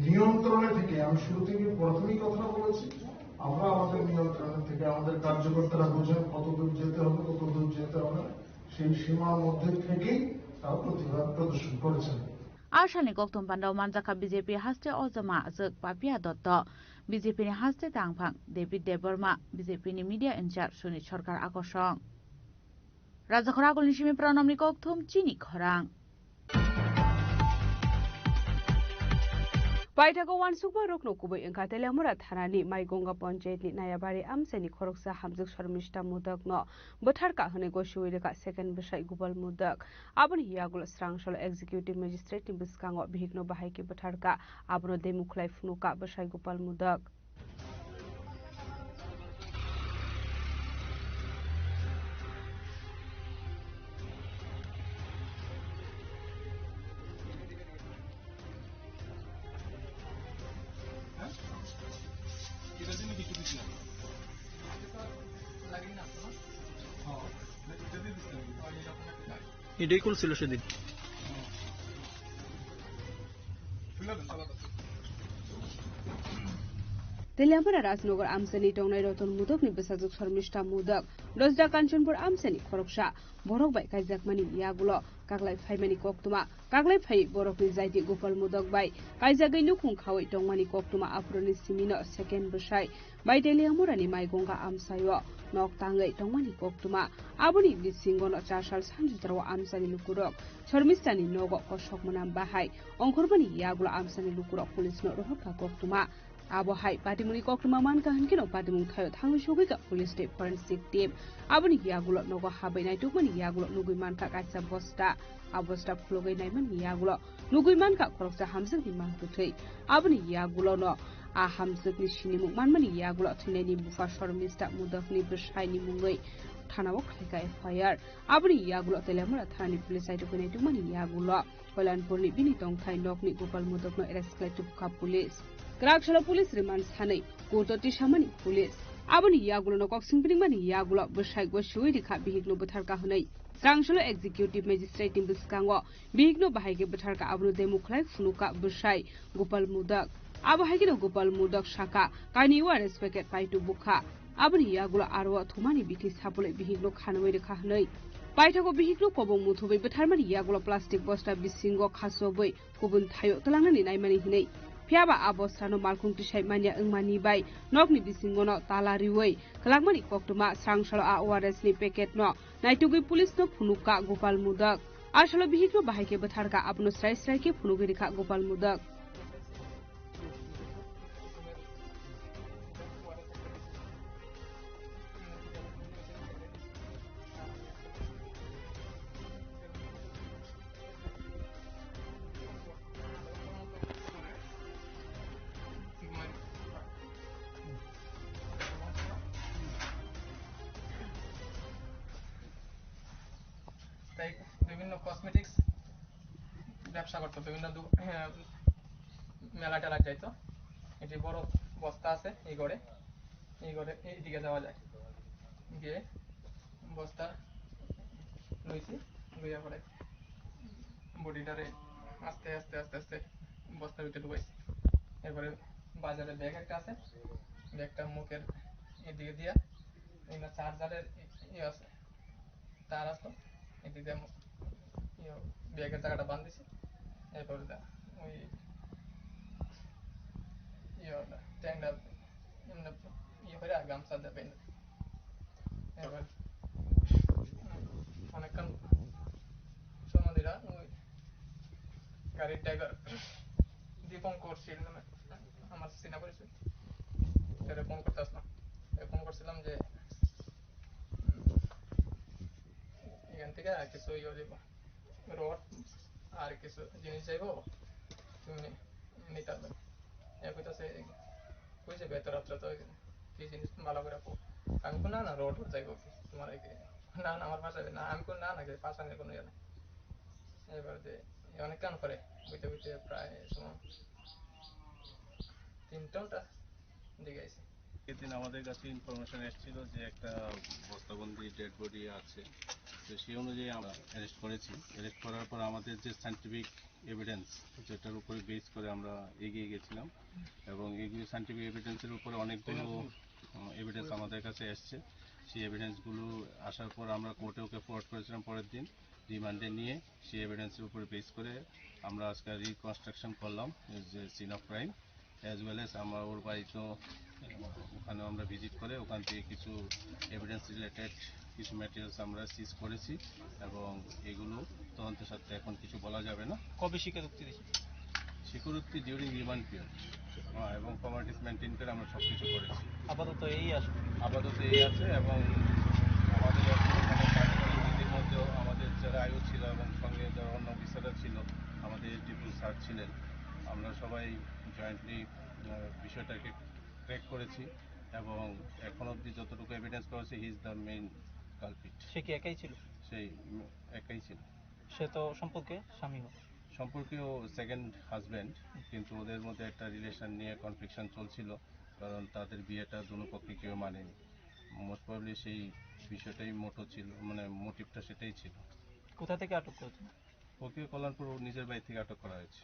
নিয়ন্ত্রণে থেকে, আমি শুরু থেকে প্রথমেই কথা বলেছি, আমরা আমাদের নিয়ন্ত্রণে থেকে আমাদের কার্যকর্তারা বুঝেন কত দূর যেতে হবে, কত দূর যেতে হবে না, সেই সীমার মধ্যে থেকেই তারা প্রতিবাদ প্রদর্শন করেছেন। A salni kokthum panda o manjakha B J P haste o joma aswk Papia Dotto, B J P ni haste tangphang David Debbarma, B J P ni media in-charge Sunit Sarkar akosong. Rajakhor agulni simi Pranamni kokthum chini khorang. Paithakgo uansukma rokno kubui wngkha Teliamura thanani Maigonga ponchayatni Nayabari amchaini khoroksa hamjwk Shormista Mudokno bwtharka hwnwi gosiwi rwkha second bwsai Gopal Mudok. Aboni yagulo Srangsolo Executive Magistrate ni bwskango bihikno bahai khe bwtharka, abono demu khlai phunukha bwsai Gopal Mudok. এটাই খুলছিল সেদিন। Teliamura Rajnagar amchani tongnai Roton Mudokni bwsajwk Shormista Mudok, Dosda Kanchanpur amchani khoroksa borok bai kaijakmani yagulo kaklai phaimani koktwma, kaklai phai borokni jaiti Gopal Mudok bai kaijagwi nukhung khaui tongmani koktwma aphuruni simino second bwsai bai Teliamurani Maigonga amchaio nok tangwi tongmani koktwma. Aboni bisingono chasal sanjutaro amchani lukurok Shormistani nogo kosok mwnam bahai ongkhormani yagulo amchani lukurok police no rohorkha koktwma. Abo hai patimungni koktwma mankha hwnkhe no patimung thaio thangwi sogwikha police tei forensic team. Aboni yagulo nogo habai naitukmani yagulo nugwi mankha kaisa bosta. A bosta khulogwi naimani yagulo nugwi mankha khoroksa hamjwkni mangtwthwi. Aboni yagulono a hamjwkni sinimung manmani yagulo thwinaini bupha Shormista Mudokni bwsaini mungwi thanao khlaikha F I R. Aboni yagulo Teliamura thanani police saitok naitukmani yagulo Koilanpurni bini tongthai nokni Gopal Mudokno arrest khlai tubukha police. Kwraksalo police remand sanwi courto tisamani police. Aboni yagulono koksing pringmani yagulo bwsai gosiwi rikha bihikno bwtharka hwnwi Srangsolo Executive Magistrate ni bwskango bihikno bahai khe bwtharka, abono demu khlai phunukha bwsai Gopal Mudok. Abo hai kheno Gopal Mudok sakha, kainwi O R S packet pai tubukha. Aboni yagulo aro thumani bithi sapulwi bihikno khanwi rwkha hwnwi. Paithago bihikno kobong muthubwi bwtharmani yagulo plastic bosta bisingo khachobwi kubun thaio twlangnani naimani hwnwi. Phiyaba a bostano malkhung tisai manya wngmani bai nokni bisingono tala riwi kwlangmani koktwma Srangsolo a O R S ni packet no naitugwi police no phunukha Gopal Mudok. Asalo bihikno bahai khe bwtharkha, abono srai srai khe phunugwi rikha Gopal Mudok. তাই বিভিন্ন কসমেটিক্স ব্যবসা করতো, বিভিন্ন দু-, আহ, মেলা টেলা যাইতো। এটি বড় বস্তা আছে এই ঘরে, এই ঘরে এইদিকে যাওয়া যায়, গিয়ে বস্তা লইছি, লইয়া পরে বডিটারে আস্তে আস্তে আস্তে আস্তে বস্তার ভিতরে ঢুকাইছি। এরপরে বাজারে ব্যাগ একটা আছে, ব্যাগটা মুখের এদিকে দিয়া, এখানে চার্জারের ইয়ে আছে, তার আসলো, এদিকে ইয়ে, ব্যাগের জায়গাটা বান্ধিছি। এরপরে দা-, ওই ইয়ে, ট্যাংরা এমনি ইয়ে করে আর গামছা দেবে না। এবার অনেকক্ষণ সময় দিলা, ওই গাড়ির ড্রাইভার দীপঙ্কর শীল নামে আমার চিনা পরিচিত, তাহলে ফোন করতে আসলাম। এই ফোন করছিলাম যে, উম, এখান থেকে আর কিছু ইয়ে দিব, রড আর কিছু জিনিস যাইবো, তুমি নিতে পারবে। এ কইতাছে, কইছে, "বেতর রাত্রে তো কি জিনিস ভালো করে রাখো।" আমি কই, "না, না, রড, রড যাইবো কি? তোমার এই কি?" "না, না, আমার বাসায় না।" আমি কই, "না, না, কি বাসা নিয়ে কোনো ইয়ে নাই।" এবার যে অনেকক্ষণ পরে বইতে বইতে প্রায় সময় তিনটা দিকে আইছে। এদিন আমাদের কাছে ইনফরমেশন এসেছিল যে একটা বস্তাবন্দি ডেড বডি আছে, তো সেই অনুযায়ী আমরা অ্যারেস্ট করেছি। অ্যারেস্ট করার পর আমাদের যে সায়েন্টিফিক এভিডেন্স, যেটার উপরে বেস করে আমরা এগিয়ে গেছিলাম, এবং এগুলি সায়েন্টিফিক এভিডেন্সের উপরে অনেকগুলো এভিডেন্স আমাদের কাছে এসছে। সেই এভিডেন্সগুলো আসার পর আমরা কোর্টে ওকে ফরওয়ার্ড করেছিলাম পরের দিন রিমান্ডে নিয়ে। সেই এভিডেন্সের উপরে বেস করে আমরা আজকে রিকনস্ট্রাকশন করলাম যে scene of crime, as well as আমরা ওর বাড়িতেও, ওখানে আমরা ভিজিট করে ওখান থেকে কিছু এভিডেন্স রিলেটেড কিছু ম্যাটেরিয়ালস আমরা সিজ করেছি, এবং এগুলো তদন্তের সাথে এখন কিছু বলা যাবে না। কবে স্বীকারোক্তি দিয়েছে? স্বীকারোক্তি ডিউরিং রিমান্ড পিরিয়ড, হ্যাঁ, এবং ফর্মালিটিস মেনটেন করে আমরা সব কিছু করেছি। আপাতত এই আছে। আপাতত এই আছে, এবং আমাদের এখন মানে কার্যকরী নীতির মধ্যেও আমাদের যারা আইও ছিল এবং সঙ্গে যারা অন্য অফিসাররা ছিল, আমাদের ডিপু স্যার ছিলেন, আমরা সবাই জয়েন্টলি বিষয়টাকে ট্র্যাক করেছি, এবং এখন অবধি যতটুকু এভিডেন্স পাওয়া গেছে, he is the main culprit। সে কি একাই ছিল? সেই, উম, একাই ছিল। সে তো সম্পর্কে স্বামী হয়। সম্পর্কে ও সেকেন্ড হাজব্যান্ড, কিন্তু ওদের মধ্যে একটা রিলেশন নিয়ে কনফ্লিকশন চলছিল, কারণ তাদের বিয়েটা দুনো পক্ষে কেউ মানেনি। মোস্ট প্রবলি সেই বিষয়টাই মোটো ছিল, মানে মোটিভটা সেটাই ছিল। কোথা থেকে আটক করেছে? ওকে কল্যাণপুর নিজের বাড়ি থেকে আটক করা হয়েছে।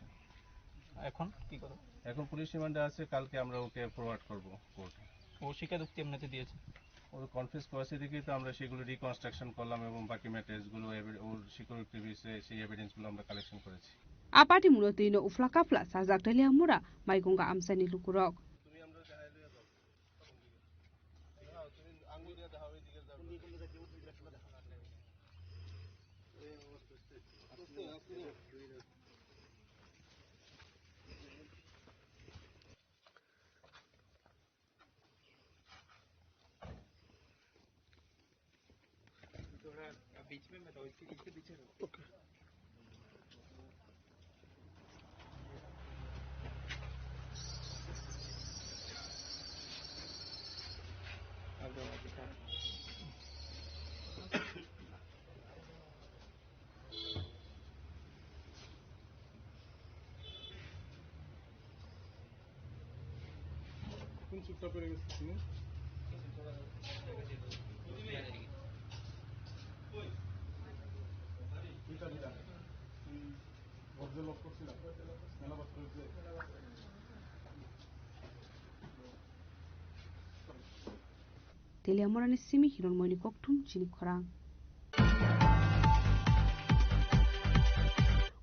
এখন কি করো? এখন পুলিশ ৰিমাণ্ডে আছে, কালকে আমরা ওকে ফরওয়ার্ড করব কোর্টে। ও স্বীকারোক্তি এমনিতে দিয়েছে? ও কনফেস করেছে দেখেই তো আমরা সেগুলো রিকনস্ট্রাকশন করলাম এবং বাকি ম্যাটেরিয়ালসগুলো এভি-, ওর স্বীকারোক্তি বিষয়ে সেই এভিডেন্সগুলো আমরা কালেকশন করেছি। Apati mulo twi no ufla kapla sajak teliamura maigonga amsani lukurok. थोड़ा बीच में मत आओ, इसके, इसके पीछे रहो। ओके। अब जाओ, अब जाओ। কোন চুপটা পড়ে গেছিস তুমি? দুইটা, দুইটা। হুম। ঘর যে লক করছিলাম, মেলা বাস করে যে। Teliamurani simi Hironmoini kokthum chini khorang.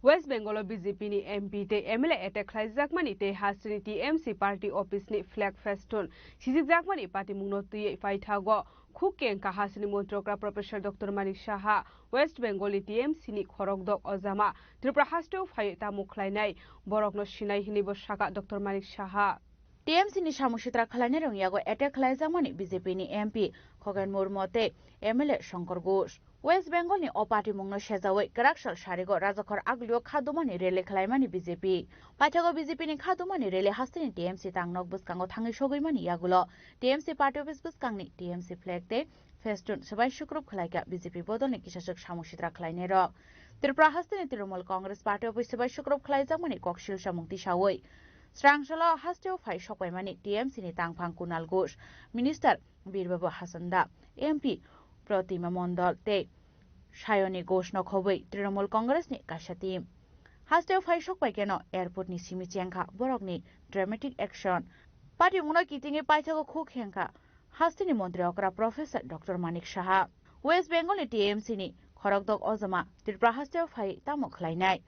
West Bengal o B J P ni M P tei M L A attack khlaijakmani tei hasteni T M C party office ni flag festoon sijikjakmani patimungno twiwi paithago khuk kengkha hasteni montri okra Professor Doctor Manik Saha. West Bengal ni T M C ni khorokdok ojama Tripura hasteo phaiwi tamo khlainai borokno sinai hinwi bo sakha Doctor Manik Saha. T M C ni samung sitra khlainai rong yago attack khlaijakmani B J P ni M P Khogen Murmu tei M L A Shankar Ghosh. West Bengal ni o patimungno sejawi kwrak sal sarigo Rajakhor aglio khadumani rally khlaimani B J P. Paithago B J P ni khadumani rally hasteni T M C tangnok bwskango thangwi sogwimani yagulo T M C party office bwskangni T M C flag tei festoon swbai sukrup khlaikha B J P bodolni kisaswk samung sitra khlainairok. Tripura hasteni Trinamool Congress party office swbai sukrup khlaijakmani kok silsa mung tisawi Srangsalo hasteo phai sokpaimani T M C ni tangphang Kunal Ghosh, Minister Birbabu Hasanda, M P Protima Mondol tei Sayoni Ghosh no khobwi Trinamool Congress ni kaisa team. Hasteo phai sokpai keno airport ni simi chengkha borokni dramatic action. Patimungno kitingwi paithago khuk hengkha hasteni montri okra Professor Doctor Manik Saha. West Bengal ni T M C ni khorokdok ojama Tripura hasteo phai tamo khlainai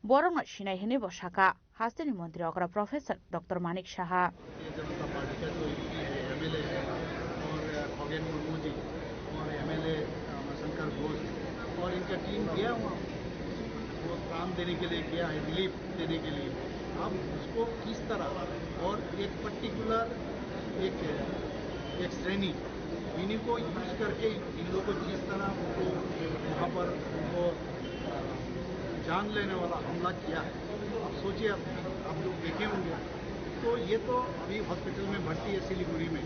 borokno sinai hinwi bo sakha. Hasteni montri okra Professor Doctor Manik Saha. Bharatiya Janata पार्टी का जो एमपी है, एमएलए है, और खगेन मुर्मू जी और एमएलए शंकर घोष और इनका टीम गया वहाँ, वो त्राण देने के लिए गया है, रिलीफ देने के लिए। अब उसको किस तरह और एक पर्टिकुलर एक एक श्रेणी इन्हीं को यूज करके इन लोगों को जिस तरह उनको वहाँ पर उनको जान लेने वाला हमला किया है। आप सोचिए, आप आप लोग देखे होंगे। तो ये तो अभी हॉस्पिटल में भर्ती है सिलीगुड़ी में।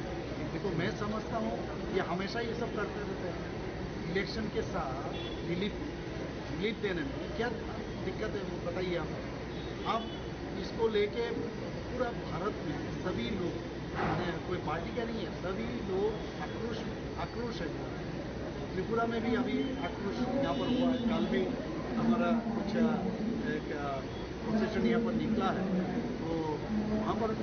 देखो, मैं समझता हूँ ये हमेशा ये सब करते रहते हैं। इलेक्शन के साथ रिलीफ रिलीफ देने में क्या दिक्कत है, वो बताइए आप। अब इसको लेके पूरा भारत में सभी लोग, मैंने कोई पार्टी का नहीं है, सभी लोग आक्रोश आक्रोश है। त्रिपुरा में भी अभी आक्रोश यहाँ पर हुआ है। कल भी हमारा कुछ एक प्रोसेशन यहाँ पर निकला है। तो वहाँ पर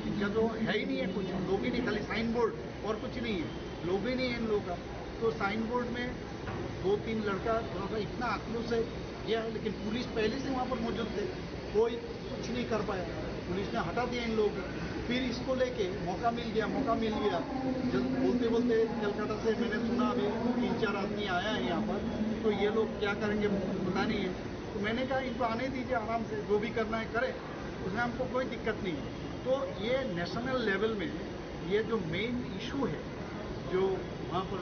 इनका जो है ही नहीं है कुछ, लोग ही नहीं, खाली साइन बोर्ड और कुछ नहीं है, लोग ही नहीं है इन लोगों का। तो साइन बोर्ड में दो तीन लड़का थोड़ा सा इतना आक्रोश है गया है, लेकिन पुलिस पहले से वहाँ पर मौजूद थे, कोई कुछ नहीं कर पाया। पुलिस ने हटा दिया इन लोगों को। फिर इसको लेके मौका मिल गया, मौका मिल गया। जब बोलते बोलते कलकत्ता से मैंने सुना अभी तीन चार आदमी आया है यहाँ पर, तो ये लोग क्या करेंगे पता नहीं है। तो मैंने कहा इनको आने दीजिए, आराम से जो भी करना है करें, उसमें हमको कोई दिक्कत नहीं है। तो ये नेशनल लेवल में ये जो मेन इशू है, जो वहाँ पर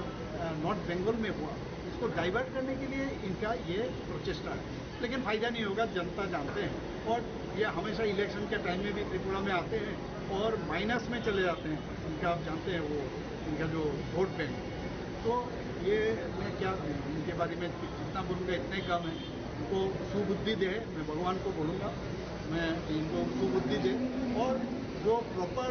नॉर्थ बंगाल में हुआ, इसको डाइवर्ट करने के लिए इनका ये प्रचेष्टा है। लेकिन फायदा नहीं होगा, जनता जानते हैं। और ये हमेशा इलेक्शन के टाइम में भी त्रिपुरा में आते हैं और माइनस में चले जाते हैं। इनका आप जानते हैं वो, इनका जो वोट बैंक। तो ये मैं क्या इनके बारे में जितना बोलूँगा इतना ही कम है। उनको सुबुद्धि दे, मैं भगवान को बोलूँगा, मैं इनको सुबुद्धि दे और जो प्रॉपर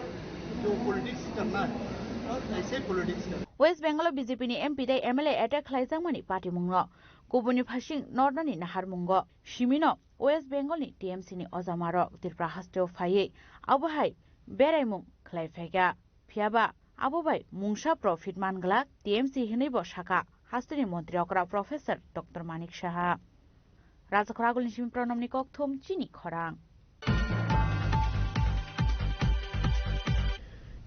जो पॉलिटिक्स करना है और ऐसे पॉलिटिक्स करना। West Bengal o B J P ni M P tei M L A attack khlaijakmani patimungno kubuni phasing nornani naharmungo simino West Bengal ni T M C ni ojamarok Tripura hasteo phaiwi abo hai beraimung khlai phaikha. Phiyaba abo bai mungsa profit man glak T M C hinwi bo sakha hasteni montri okra Professor Doctor Manik Saha. Rajakhor Agulni simi Pranamni kokthum chini khorang.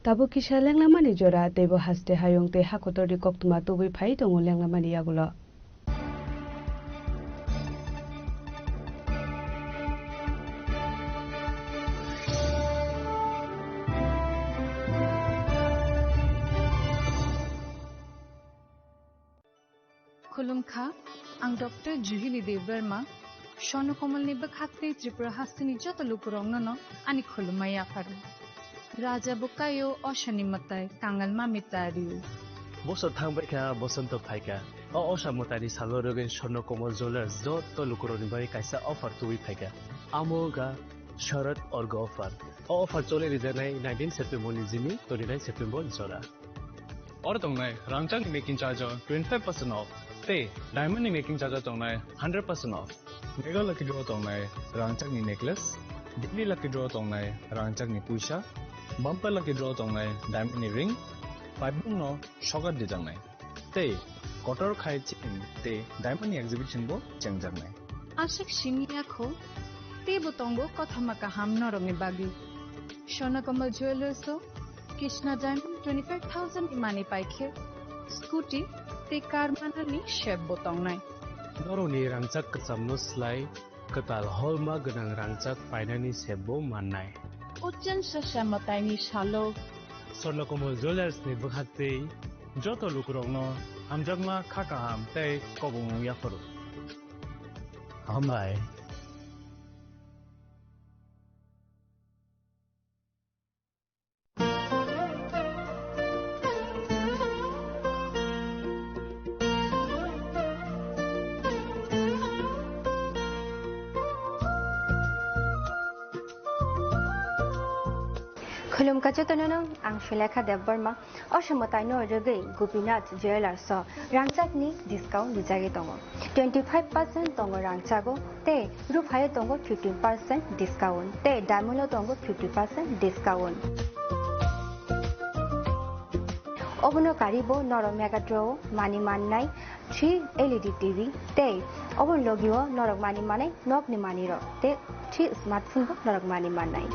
Tabuk kisa lenglamani jora, teibo haste hayung tei hakotorni koktwma tubui phai tongo lenglamani yagulo. Khulumkha, ang Doctor Juhini Debbarma, Swarno Komolni bwkhak tei Tripura hasteni joto lukurokno no ani khulumma yapharo. Raja bo kaio, osani mwtai, kangal mami tario. Bosor thangbaikha, bosonto phaikha. O osa mwtaini salo rwgwi Swarno Komol Jewellers joto lukurokni bagwi kaisa offer tubui phaikha. Amo wngkha Sharad Orgo offer. O offer choli rijaknai nineteen September ni jini twenty-nine September jora. Oro tongnai rangchakni making charge o twenty-five percent off tei diamond ni making charge o tongnai hundred percent off. Mega lucky draw tongnai rangchakni necklace, daily lucky draw tongnai rangchakni puisa, bumper lucky draw tongnai diamond ni ring, paibung no sokat dijaknai. Tei kotor khai chain tei diamond ni exhibition bo chengjaknai. Aswk simi yakho, teibo tongo kothoma kaham norokni bagwi. Swarno Komol Jewellers o Krishna Diamond twenty-five thousand ni mani paikhe scooty tei car manani sep bo tongnai. Norokni rangchak kwchamno slai kwtal holma gwnang rangchak painani sep bo mannai. O chwngsa sa mwtaini salo Swarno Komol Jewellers ni bwkhak tei joto lukurokno hamjakma kha kaham tei kobongmung yapharo. Hambai. Khulumkha jotono no, ang Sulekha Debbarma. O somoi taino rwgwi Gopinath Jewellers o rangchakni discount rijagwi tongo. Twenty five percent tongo rangchago tei ruphaio tongo fifteen percent discount tei diamond o tongo fifty percent discount. Obono karibo norok Mega Draw o mani mannai three L E D T V tei obo logio norok mani manai nokni manwirok tei three smartphone bo norok mani mannai.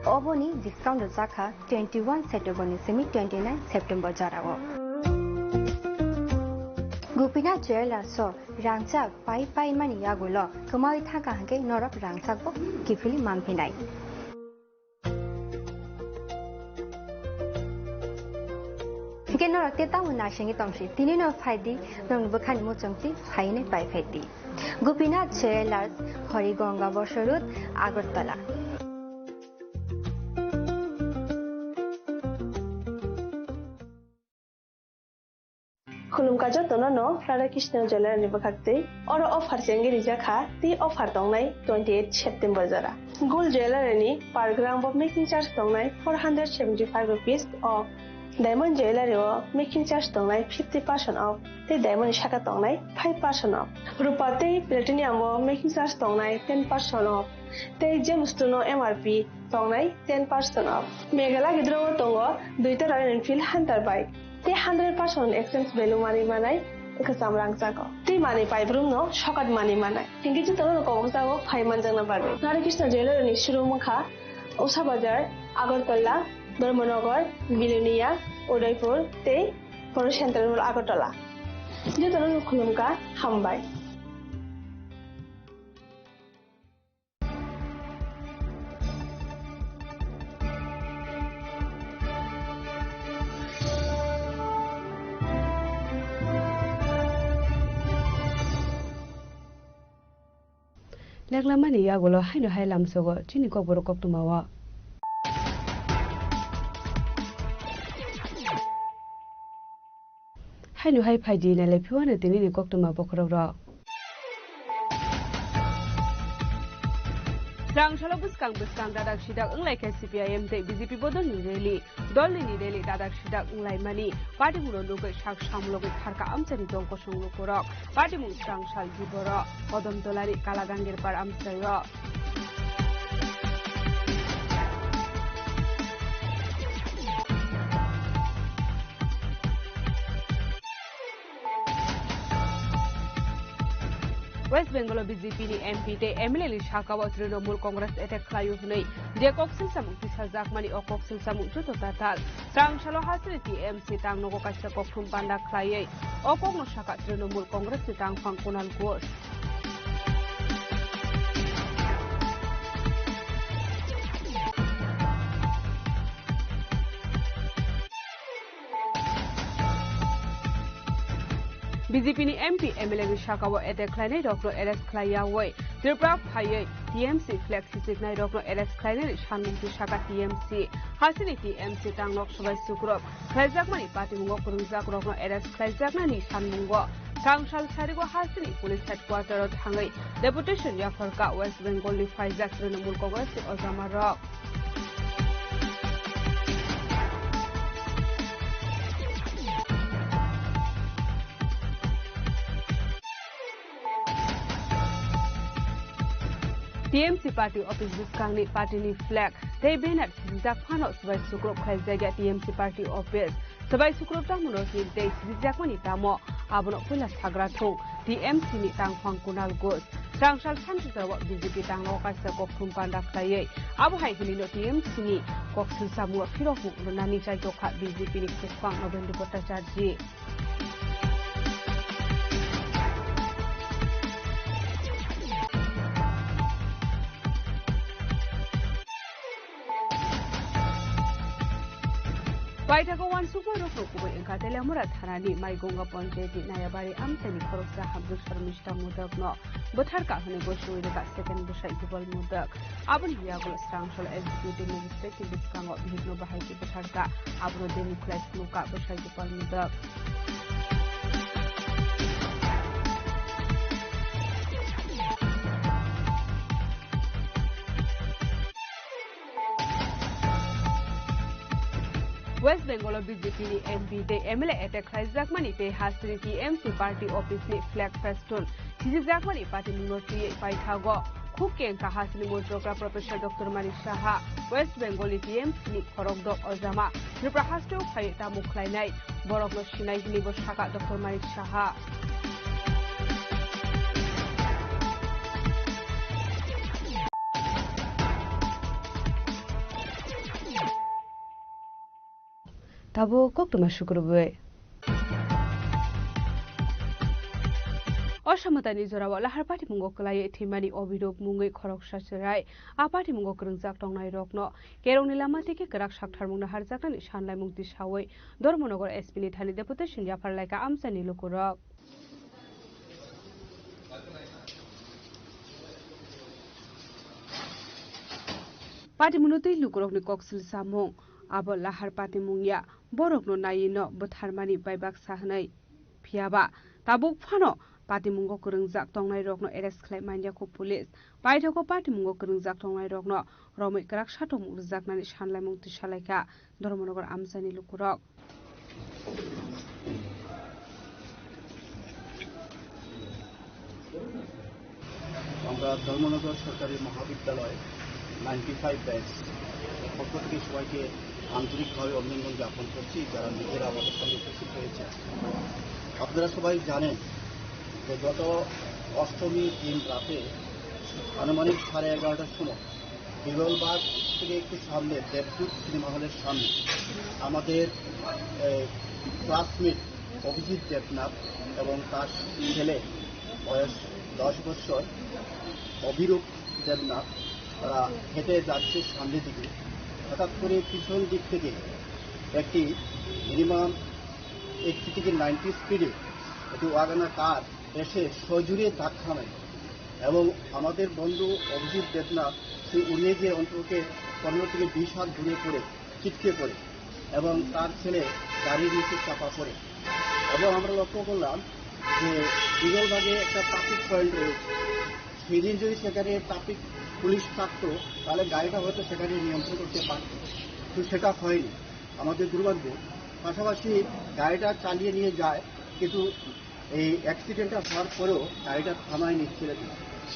Oboni discount rwjakha twenty one September ni simi twenty nine September jorao. Gopinath Jewellers o rangchak pai pai mani yagulo kwmawi thangkha hwnkhe norok rangchakbo kiphilwi manphinai. Hwnkhe norok tei tamo naisingwi tongsi, tinino phaidi, norokni bwkhani muchungtwi phainwi pai phaidi. Gopinath Jewellers, Harigonga Bosor Road, Agartala. Khulumkha jotono no Radha Krishna Jewellery ni bwkhaktwi. Oro offer chengwi rijak kha, tei offer tongnai twenty eight September jora. Gold Jewellery ni per gram bo making charge tongnai four hundred seventy five rupees off. Diamond Jewellery o making charge tongnai fifty percent off, tei diamond ni saka tongnai five percent off. Rupa tei platinum o making charge tongnai ten percent off, tei Gemstone o M R P tongnai ten percent off. Meghalaya gidro o tongo duita Royal Enfield Hunter bike. Tei hundred percent exchange value manwi manai kwcham rangchago. Tei manwi paibrumno sokat manwi manai. Hinkhe jotono kobokjago phai manjakna bagwi. Radha Krishna Jewellery ni showroom wngkha Usha Bazar, Agartala, Dharmanagar, Bilonia, Udaipur tei Poro Central Mall Agartala. Jotono khulumkha, hambai. Leklamani yagulo haino hai lamsogo chini kokborok koktwmao. Haino hai phaidi nailai phiwano tinini koktwma bokhorok rok. Rang salo bwskang bwskang dadak sidak wnglaikha C P I M tei B J P bodolni rally. Dolnini rally dadak sidak wnglaimani party mungno nugwi sak samlogwi kharka amchaini dol kosong lukurok. Party mung Chwrangsal Giboro, Kodom Tolani Kalagangir par amchaio. West Bengal o B J P ni M P tei M L A ni saka o Trinamool Congress attack khlaio hwnwi je koksil samung tisajakmani o koksil samung joto tatal. Chwrangsalo hasini T M C tangnogo kaisa kokhum panda khlaiwi o kokno saka Trinamool Congress ni tangphang Kunal Ghosh. B J P ni M P M L A ni saka o attack khlainai rokno arrest khlai yaui Tripura phaiwi T M C flag sijiknai rokno arrest khlainani sanmung twi saka T M C. Hasini T M C tangnok swbai sukrok khlaijakmani patimungo kwrwngjak rokno arrest khlaijaknani sanmungo Chwrangsal sarigo hasini police headquarter o thangwi deputation yapharkha West Bengal ni phaijak Trinamool Congress ni ojama rok. T M C party office bwskangni party ni flag tei banner sijak phano swbai sukrok khlaijakya T M C party office. Swbai sukrok tamo no him tei sijak mani tamo abono puila sagra thung T M C ni tangphang Kunal Ghosh. Chwrangsal sanjwk jora o B J P tangno kaisa kokhum panda khlaiwi abo hai hwnwi no T M C ni koksil samungo phirok mung rwnani chaitokha B J P ni khesphang Nobendra Bhattacharjee. Paithago uansukma rokno kubui wngkha Teliamura thanani Maigonga Panchayati Nayabari amchaini khoroksa hamjwk Sharmista Modokno bwtharkha hwnwi gosoi rwkha second bwsai Gopal Modak. Aboni yagulo Chwrangsalo Executive Magistrate ni bwskango bihikno bahai khe bwtharkha, abono deni khlai phunukha bwsai Gopal Modak. West Bengal o B J P ni M P tei M L A attack khlaijakmani tei hasini T M C party office ni flag festoon sijikjakmani patimungno twiwi paithago. Khuk kengkha hasini Montri Professor Doctor Manik Saha, West Bengal ni T M C ni khorokdok ojama Tripura hasteo phaiwi tamo khlainai, borokno sinai hwnwibo sakha Doctor Manik Saha. Tabuk koktwma sukrubwi. Osamwtani jorao lahar patimungo kwlaiwi thwimani obirok mungwi khoroksa chwrai a patimungo kwrwngjak tongnairokno kerongni lama tei khe kwrak saktharmungno harjaknani sanlaimung tisawi Dharmanagar S P ni thani deputation yapharlaikha amchaini lukurok. Patimungno twi lukurokni koksil samung, abo lahar patimung ya, borokno naiwi no bwtharmani bai baksa hwnwi. Phiya ba, tabuk phano patimungo kwrwngjak tongnairokno arrest khlai manya kho police. Paithago patimungo kwrwngjak tongnairokno romwi kwrak satok rwjaknani sanlaimung tisalaikha Dharmanagar amchaini lukurok. আমরা ধর্মনগর সরকারি মহাবিদ্যালয় ninety five batch পক্ষ থেকে সবাইকে আন্তরিকভাবে অভিনন্দন জ্ঞাপন করছি, যারা নিজেরা আমাদের সঙ্গে উপস্থিত হয়েছে। আপনারা সবাই জানেন যে গত অষ্টমীর দিন রাতে আনুমানিক সাড়ে এগারোটার সময় বিমলবাগ থেকে একটু সামনে দেবদূত সিনেমা হলের সামনে আমাদের, এ, ক্লাসমেট অভিজিৎ দেবনাথ এবং তার ছেলে, বয়স দশ বছর, অভিরূপ দেবনাথ, তারা হেঁটে যাচ্ছে সামনের দিকে। হঠাৎ করে পিছন দিক থেকে একটি মিনিমাম এইটটি থেকে নাইনটি স্পিডে একটি ওয়াগনার কার এসে সজোরে ধাক্কা মারে এবং আমাদের বন্ধু অভিজিৎ দেবনাথ, সে উড়িয়ে গিয়ে অন্তত পনেরো থেকে বিশ হাত দূরে পড়ে ছিটকে পড়ে এবং তার ছেলে গাড়ির নিচে চাপা পড়ে। এবং আমরা লক্ষ্য করলাম যে বিমলবাগে একটা ট্রাফিক পয়েন্ট রয়েছে, সেদিন যদি সেখানে ট্রাফিক পুলিশ থাকতো, তাহলে গাড়িটা হয়তো সেখানে নিয়ন্ত্রণ করতে পারতো, কিন্তু সেটা হয়নি। আমাদের দুর্ভাগ্য। পাশাপাশি গাড়িটা চালিয়ে নিয়ে যায়, কিন্তু এই অ্যাক্সিডেন্টটা হওয়ার পরেও গাড়িটা থামায়নি ছেলেটি,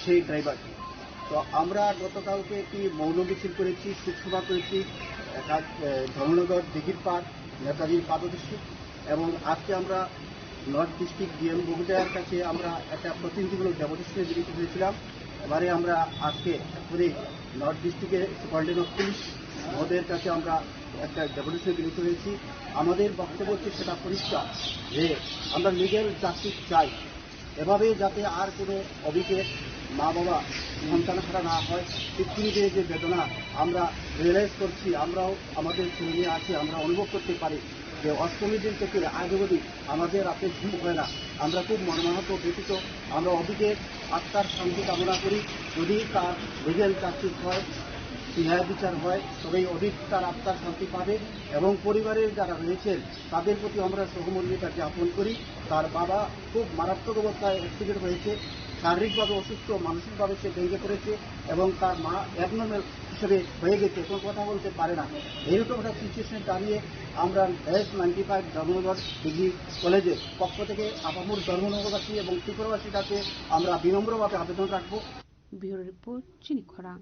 সেই ড্রাইভারটি। তো আমরা গতকালকে একটি মৌন মিছিল করেছি, শোকসভা করেছি, একা-, এ, ধর্মনগর দিঘির পাড়, নেতাজির পাদদেশে, এবং আজকে আমরা নর্থ ডিস্ট্রিক্ট ডিএম মহোদয়ার কাছে আমরা একটা প্রতিনিধিমূলক ডেপুটেশনে মিলিত হয়েছিলাম। এবারে আমরা আজকে এক্ষুনি নর্থ ডিস্ট্রিক্টের সুপারিনটেন্ডেন্ট অফ পুলিশ মহোদয়ের কাছে আমরা একটা ডেপুটেশনে মিলিত হয়েছি। আমাদের বক্তব্য হচ্ছে সেটা পরিষ্কার যে আমরা লিগ্যাল জাস্টিস চাই। এভাবে যাতে আর কোনো অবিকের মা বাবা সন্তান হারা না হয়। পৃথিবীতে যে বেদনা আমরা রিয়েলাইজ করছি, আমরাও আমাদের ছেলে মেয়ে আছে, আমরা অনুভব করতে পারি যে অষ্টমীর দিন থেকে আজ অবধি আমাদের রাতে ঘুম হয় না। আমরা খুব মর্মাহত, ব্যথিত। আমরা অবিকের আত্মার শান্তি কামনা করি। যদি তার লিগ্যাল জাস্টিস হয়, ন্যায় বিচার হয়, তবেই অবিক তার আত্মার শান্তি পাবে এবং পরিবারের যারা রয়েছেন তাদের প্রতি আমরা সহমর্মিতা জ্ঞাপন করি। তার বাবা খুব মারাত্মক অবস্থায় অ্যাক্সিডেন্ট হয়েছে, শারীরিকভাবে অসুস্থ, মানসিকভাবে সে ভেঙে পড়েছে এবং তার মা অ্যাবনর্মাল হিসেবে হয়ে গেছে, কোনো কথা বলতে পারে না। এইরকম একটা সিচুয়েশন দাঁড়িয়ে আমরা ব্যাচ নাইনটি ফাইভ ধর্মনগর ডিগ্রি কলেজের পক্ষ থেকে আপামর ধর্মনগরবাসী এবং ত্রিপুরাবাসীর কাছে আমরা বিনম্রভাবে আবেদন রাখবো। Bureau report, Chini Khorang.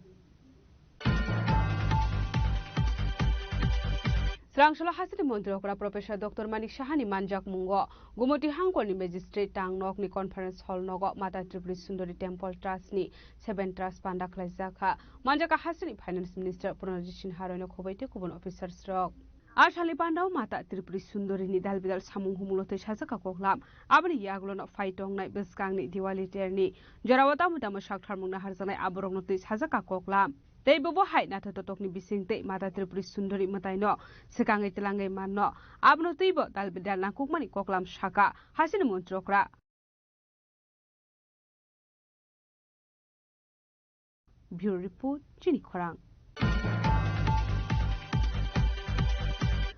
Srangsola hasini montri okra Professor Doctor Manik Sahani manjak mungo Gumoti hangkorni magistrate tangnokni conference hall nogo Mata Tripuri Sundari Temple Trust ni seven trust panda khlaijak kha. Manjak kha hasini finance minister Pranajit Sinha roino khoboi tei kubun officers rok. A salni pandao Mata Tripuri Sundari ni dalbidal samung humungno twi sajak kha koklam. Aboni yagulono phai tongnai bwskangni Diwali terni jorao tamo tamo saktharmungno harjaknai aborokno twi sajak kha koklam. Tei bobo hai naithok totokni bising tei Mata Tripuri Sundari mwtaino swkangwi twlangwi manno. Abono twibo dalbidal nangkukmani koklam sakha hasini montri okra. Bureau report, Chini Khorang.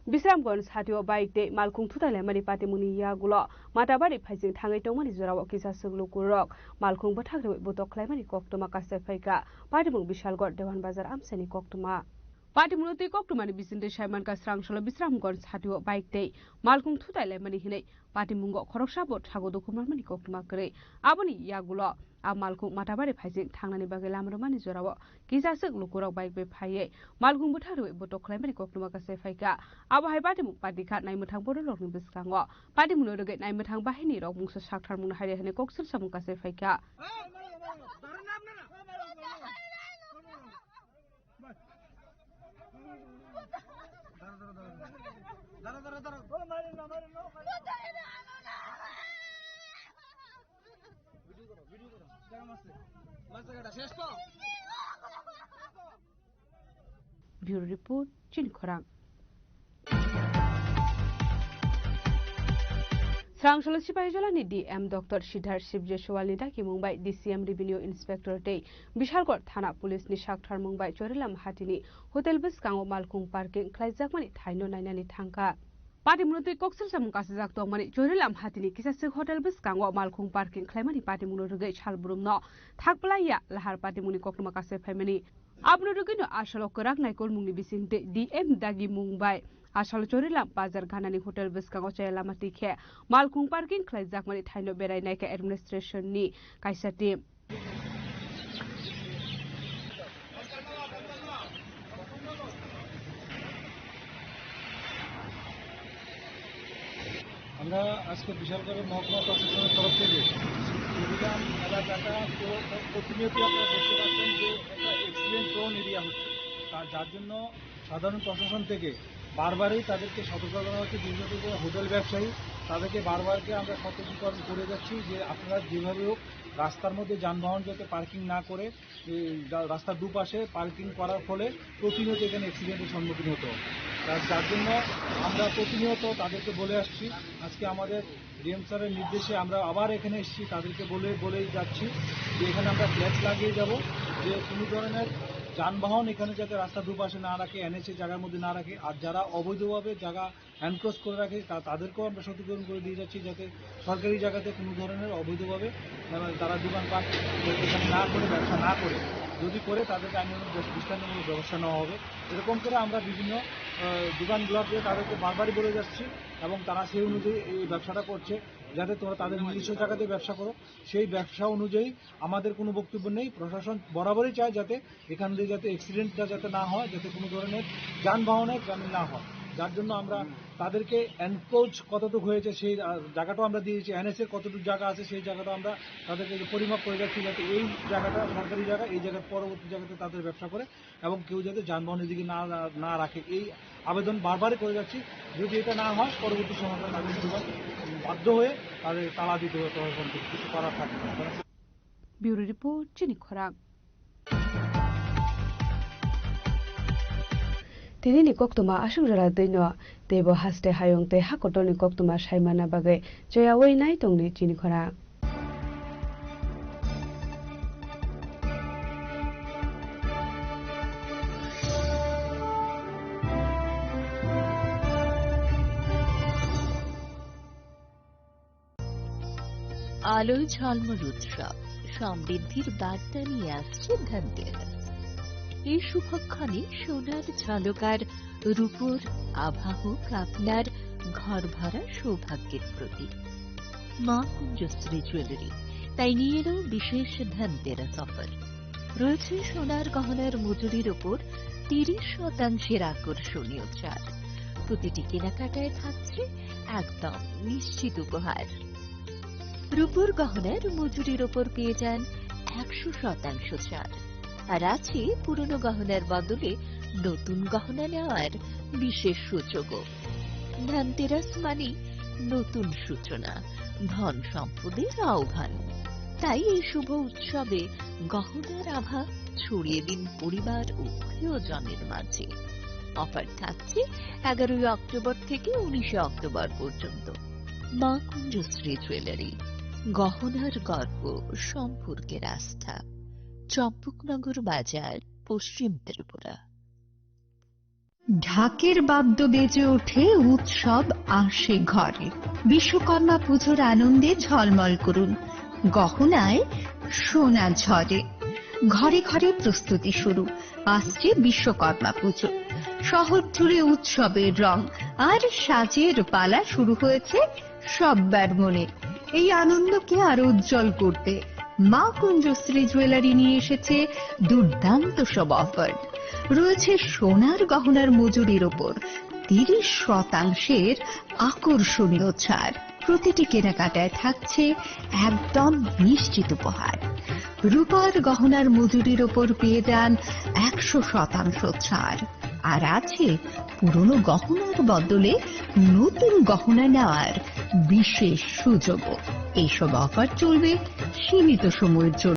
Bisramganj hatio bike tei malkhung thutai laimani patimungni yagulo Matabari phaising thangwi tongmani jorao kisa swk lukurok malkhung bwthak rewi botok khlaimani koktwma kasai phaikha. Patimung Bishalgarh Dewan Bazar amchaini koktwma. Patimungno twi koktwmani bisingtwi saimankha Srangsola Bisramganj hatio bike tei malkhung thutai laimani hinwi patimungo khoroksa bo thago dukhu manmani koktwma kwrwi. Aboni yagulo a malkhung Matabari phaising thangnani bagwi lama rwmani jorao kisa swk lukurok bike bai phaiwi malkhung bwthak rwui botok khlaimani koktwma kasai phaikha. Abo hai patimung patikha naimwthang bororokni bwskango. Patimungno rwgwi naimwthang bahinirok mungsa saktharmungno haire hwnwi kok swrwngsamung kasai phaikha. Bureau Report, Chini Khorang. Srangsola Sipahijalani D M Doctor Siddharth Sibjeswalni dakimung bai D C M Revenue Inspector tei Bishalgarh Thana Police ni sakthar mung bai Chorilam hatini hotel bwskango malkhung parking khlaijakmani thaino nainani thangkha. Patimungno twi koksil samung kasijak tongmani Chorilam hatini kisaswk hotel bwskango malkhung parking khlaimani patimungno rwgwi salbrumno thakplaiya lahar patimungni koktwma kasai phaimani. Abono rwgwino asalo kwrak naikolmungni bisingtwi D M dagi mung bai asalo Chorilam bazar ganani hotel bwskango chaya lama twi khe malkhung parking khlaijakmani thaino berai naikha administration ni kaisa team. আমরা আজকে বিশালগড়ের মহকুমা প্রশাসনের তরফ থেকে চরিলাম এলাকাটা তো প্রতিনিয়ত আপনারা দেখতে পাচ্ছেন যে একটা অ্যাক্সিডেন্ট প্রোন এরিয়া হচ্ছে, তার যার জন্য সাধারণ প্রশাসন থেকে বারবারই তাদেরকে সতর্ক করা হচ্ছে, বিশেষত যে হোটেল ব্যবসায়ী, তাদেরকে বারবারকে আমরা সতর্কীকরণ করে যাচ্ছি যে আপনারা যেভাবে হোক রাস্তার মধ্যে যানবাহন যাতে পার্কিং না করে এই রা-, রাস্তার দুপাশে পার্কিং করার ফলে প্রতিনিয়ত এখানে অ্যাক্সিডেন্টের সম্মুখীন হতে হয়। তার, যার জন্য আমরা প্রতিনিয়ত তাদেরকে বলে আসছি। আজকে আমাদের ডিএম স্যারের নির্দেশে আমরা আবার এখানে এসেছি, তাদেরকে বলে, বলেই যাচ্ছি যে এখানে আমরা ফ্ল্যাক্স লাগিয়ে যাব, যে কোনো ধরনের যানবাহন এখানে যাতে রাস্তার দুপাশে না রাখে, এনএইচ এর জায়গার মধ্যে না রাখে। আর যারা অবৈধভাবে জায়গা এনক্রোচ করে রাখে, তা-, তাদেরকেও আমরা সতর্কীকরণ করে দিয়ে যাচ্ছি, যাতে সরকারি জায়গাতে কোনো ধরনের অবৈধভাবে, আহ, তারা দোকানপাট এখানে না করে, ব্যবসা না করে। যদি করে, তাদেরকে আইনানুগ ব্যব-, দৃষ্টান্তমূলক ব্যবস্থা নেওয়া হবে। এরকম করে আমরা বিভিন্ন, আহ, দোকানগুলোতে তাদেরকে বারবারই বলে যাচ্ছি এবং তারা সেই অনুযায়ী এই ব্যবসাটা করছে, যাতে তোমরা তাদের নিজস্ব জায়গাতে ব্যবসা করো। সেই ব্যবসা অনুযায়ী আমাদের কোনো বক্তব্য নেই। প্রশাসন বরাবরই চায় যাতে এখান দিয়ে যাতে অ্যাক্সিডেন্টটা যাতে না হয়, যাতে কোনো ধরনের যানবাহনের জামিন না হয়, যার জন্য আমরা তাদেরকে এনক্রোচ কতটুকু হয়েছে সেই, আহ, জায়গাটাও আমরা দিয়েছি, এনএইচ এর কতটুকু জায়গা আছে সেই জায়গাটা আমরা তাদেরকে যে পরিমাপ করে যাচ্ছি, যাতে এই জায়গাটা সরকারি জায়গা, এই জায়গার পরবর্তী জায়গাতে তাদের ব্যবসা করে এবং কেউ যাতে যানবাহন এদিকে না, না রাখে, এই আবেদন বারবারই করে যাচ্ছি। যদি এটা না হয়, পরবর্তী সময় তাদের দোকান বাধ্য হয়ে তাদের তালা দিতে হবে, প্রশাসনকে কিছু করার থাকে না। Bureau Report, Chini Khorang. Tini ni koktwma aswk jora twi no teibo haste hayung tei ha kotor ni koktwma sai manna bagwi choyawi nai tong di Chini Khorang. আলোয় ঝলমল উৎসব, সমৃদ্ধির বার্তা নিয়ে আসছে ধনতেরাস। এই শুভক্ষণে সোনার ঝলক আর রূপোর আভা হোক আপনার ঘর ভরা সৌভাগ্যের প্রতীক। মা কুঞ্জশ্রী জুয়েলারি তাই নিয়ে এলো বিশেষ ধনতেরাস অফার। রয়েছে সোনার গহনার মজুরির ওপর তিরিশ শতাংশের আকর্ষণীয় ছাড়। প্রতিটি কেনাকাটায় থাকছে একদম নিশ্চিত উপহার। রূপোর গহনার মজুরির ওপর পেয়ে যান একশো শতাংশ ছাড়। আর আছে পুরনো গহনার বদলে নতুন গহনা নেওয়ার বিশেষ সুযোগও। ধনতেরাস মানে নতুন সূচনা, ধন সম্পদের আহ্বান। তাই এই শুভ উৎসবে গহনার আভা ছড়িয়ে দিন পরিবার ও প্রিয়জনের মাঝে। অফার থাকছে এগারোই অক্টোবর থেকে উনিশে অক্টোবর পর্যন্ত। মা কুঞ্জশ্রী জুয়েলারি, গহনার গর্ব, সম্পর্কের আস্থা। চম্পকনগর বাজার, পশ্চিম ত্রিপুরা। ঢাকের বাদ্য বেজে ওঠে, উৎসব আসে ঘরে। বিশ্বকর্মা পুজোর আনন্দে ঝলমল করুন, গহনায় সোনা ঝরে। ঘরে ঘরে প্রস্তুতি শুরু, আসছে বিশ্বকর্মা পুজো। শহর জুড়ে উৎসবের রং আর সাজের পালা শুরু হয়েছে সব্বার মনে। এই আনন্দকে আরো উজ্জ্বল করতে মা কুঞ্জশ্রী জুয়েলারি নিয়ে এসেছে দুর্দান্ত সব অফার। রয়েছে সোনার গহনার মজুরির ওপর তিরিশ শতাংশের আকর্ষণীয় ছাড়। প্রতিটি কেনাকাটায় থাকছে একদম নিশ্চিত উপহার। রূপার গহনার মজুরির ওপর পেয়ে যান একশো শতাংশ ছাড়। আর আছে পুরনো গহনার বদলে নতুন গহনা নেওয়ার বিশেষ সুযোগও। এইসব অফার চলবে সীমিত সময়ের জন্য।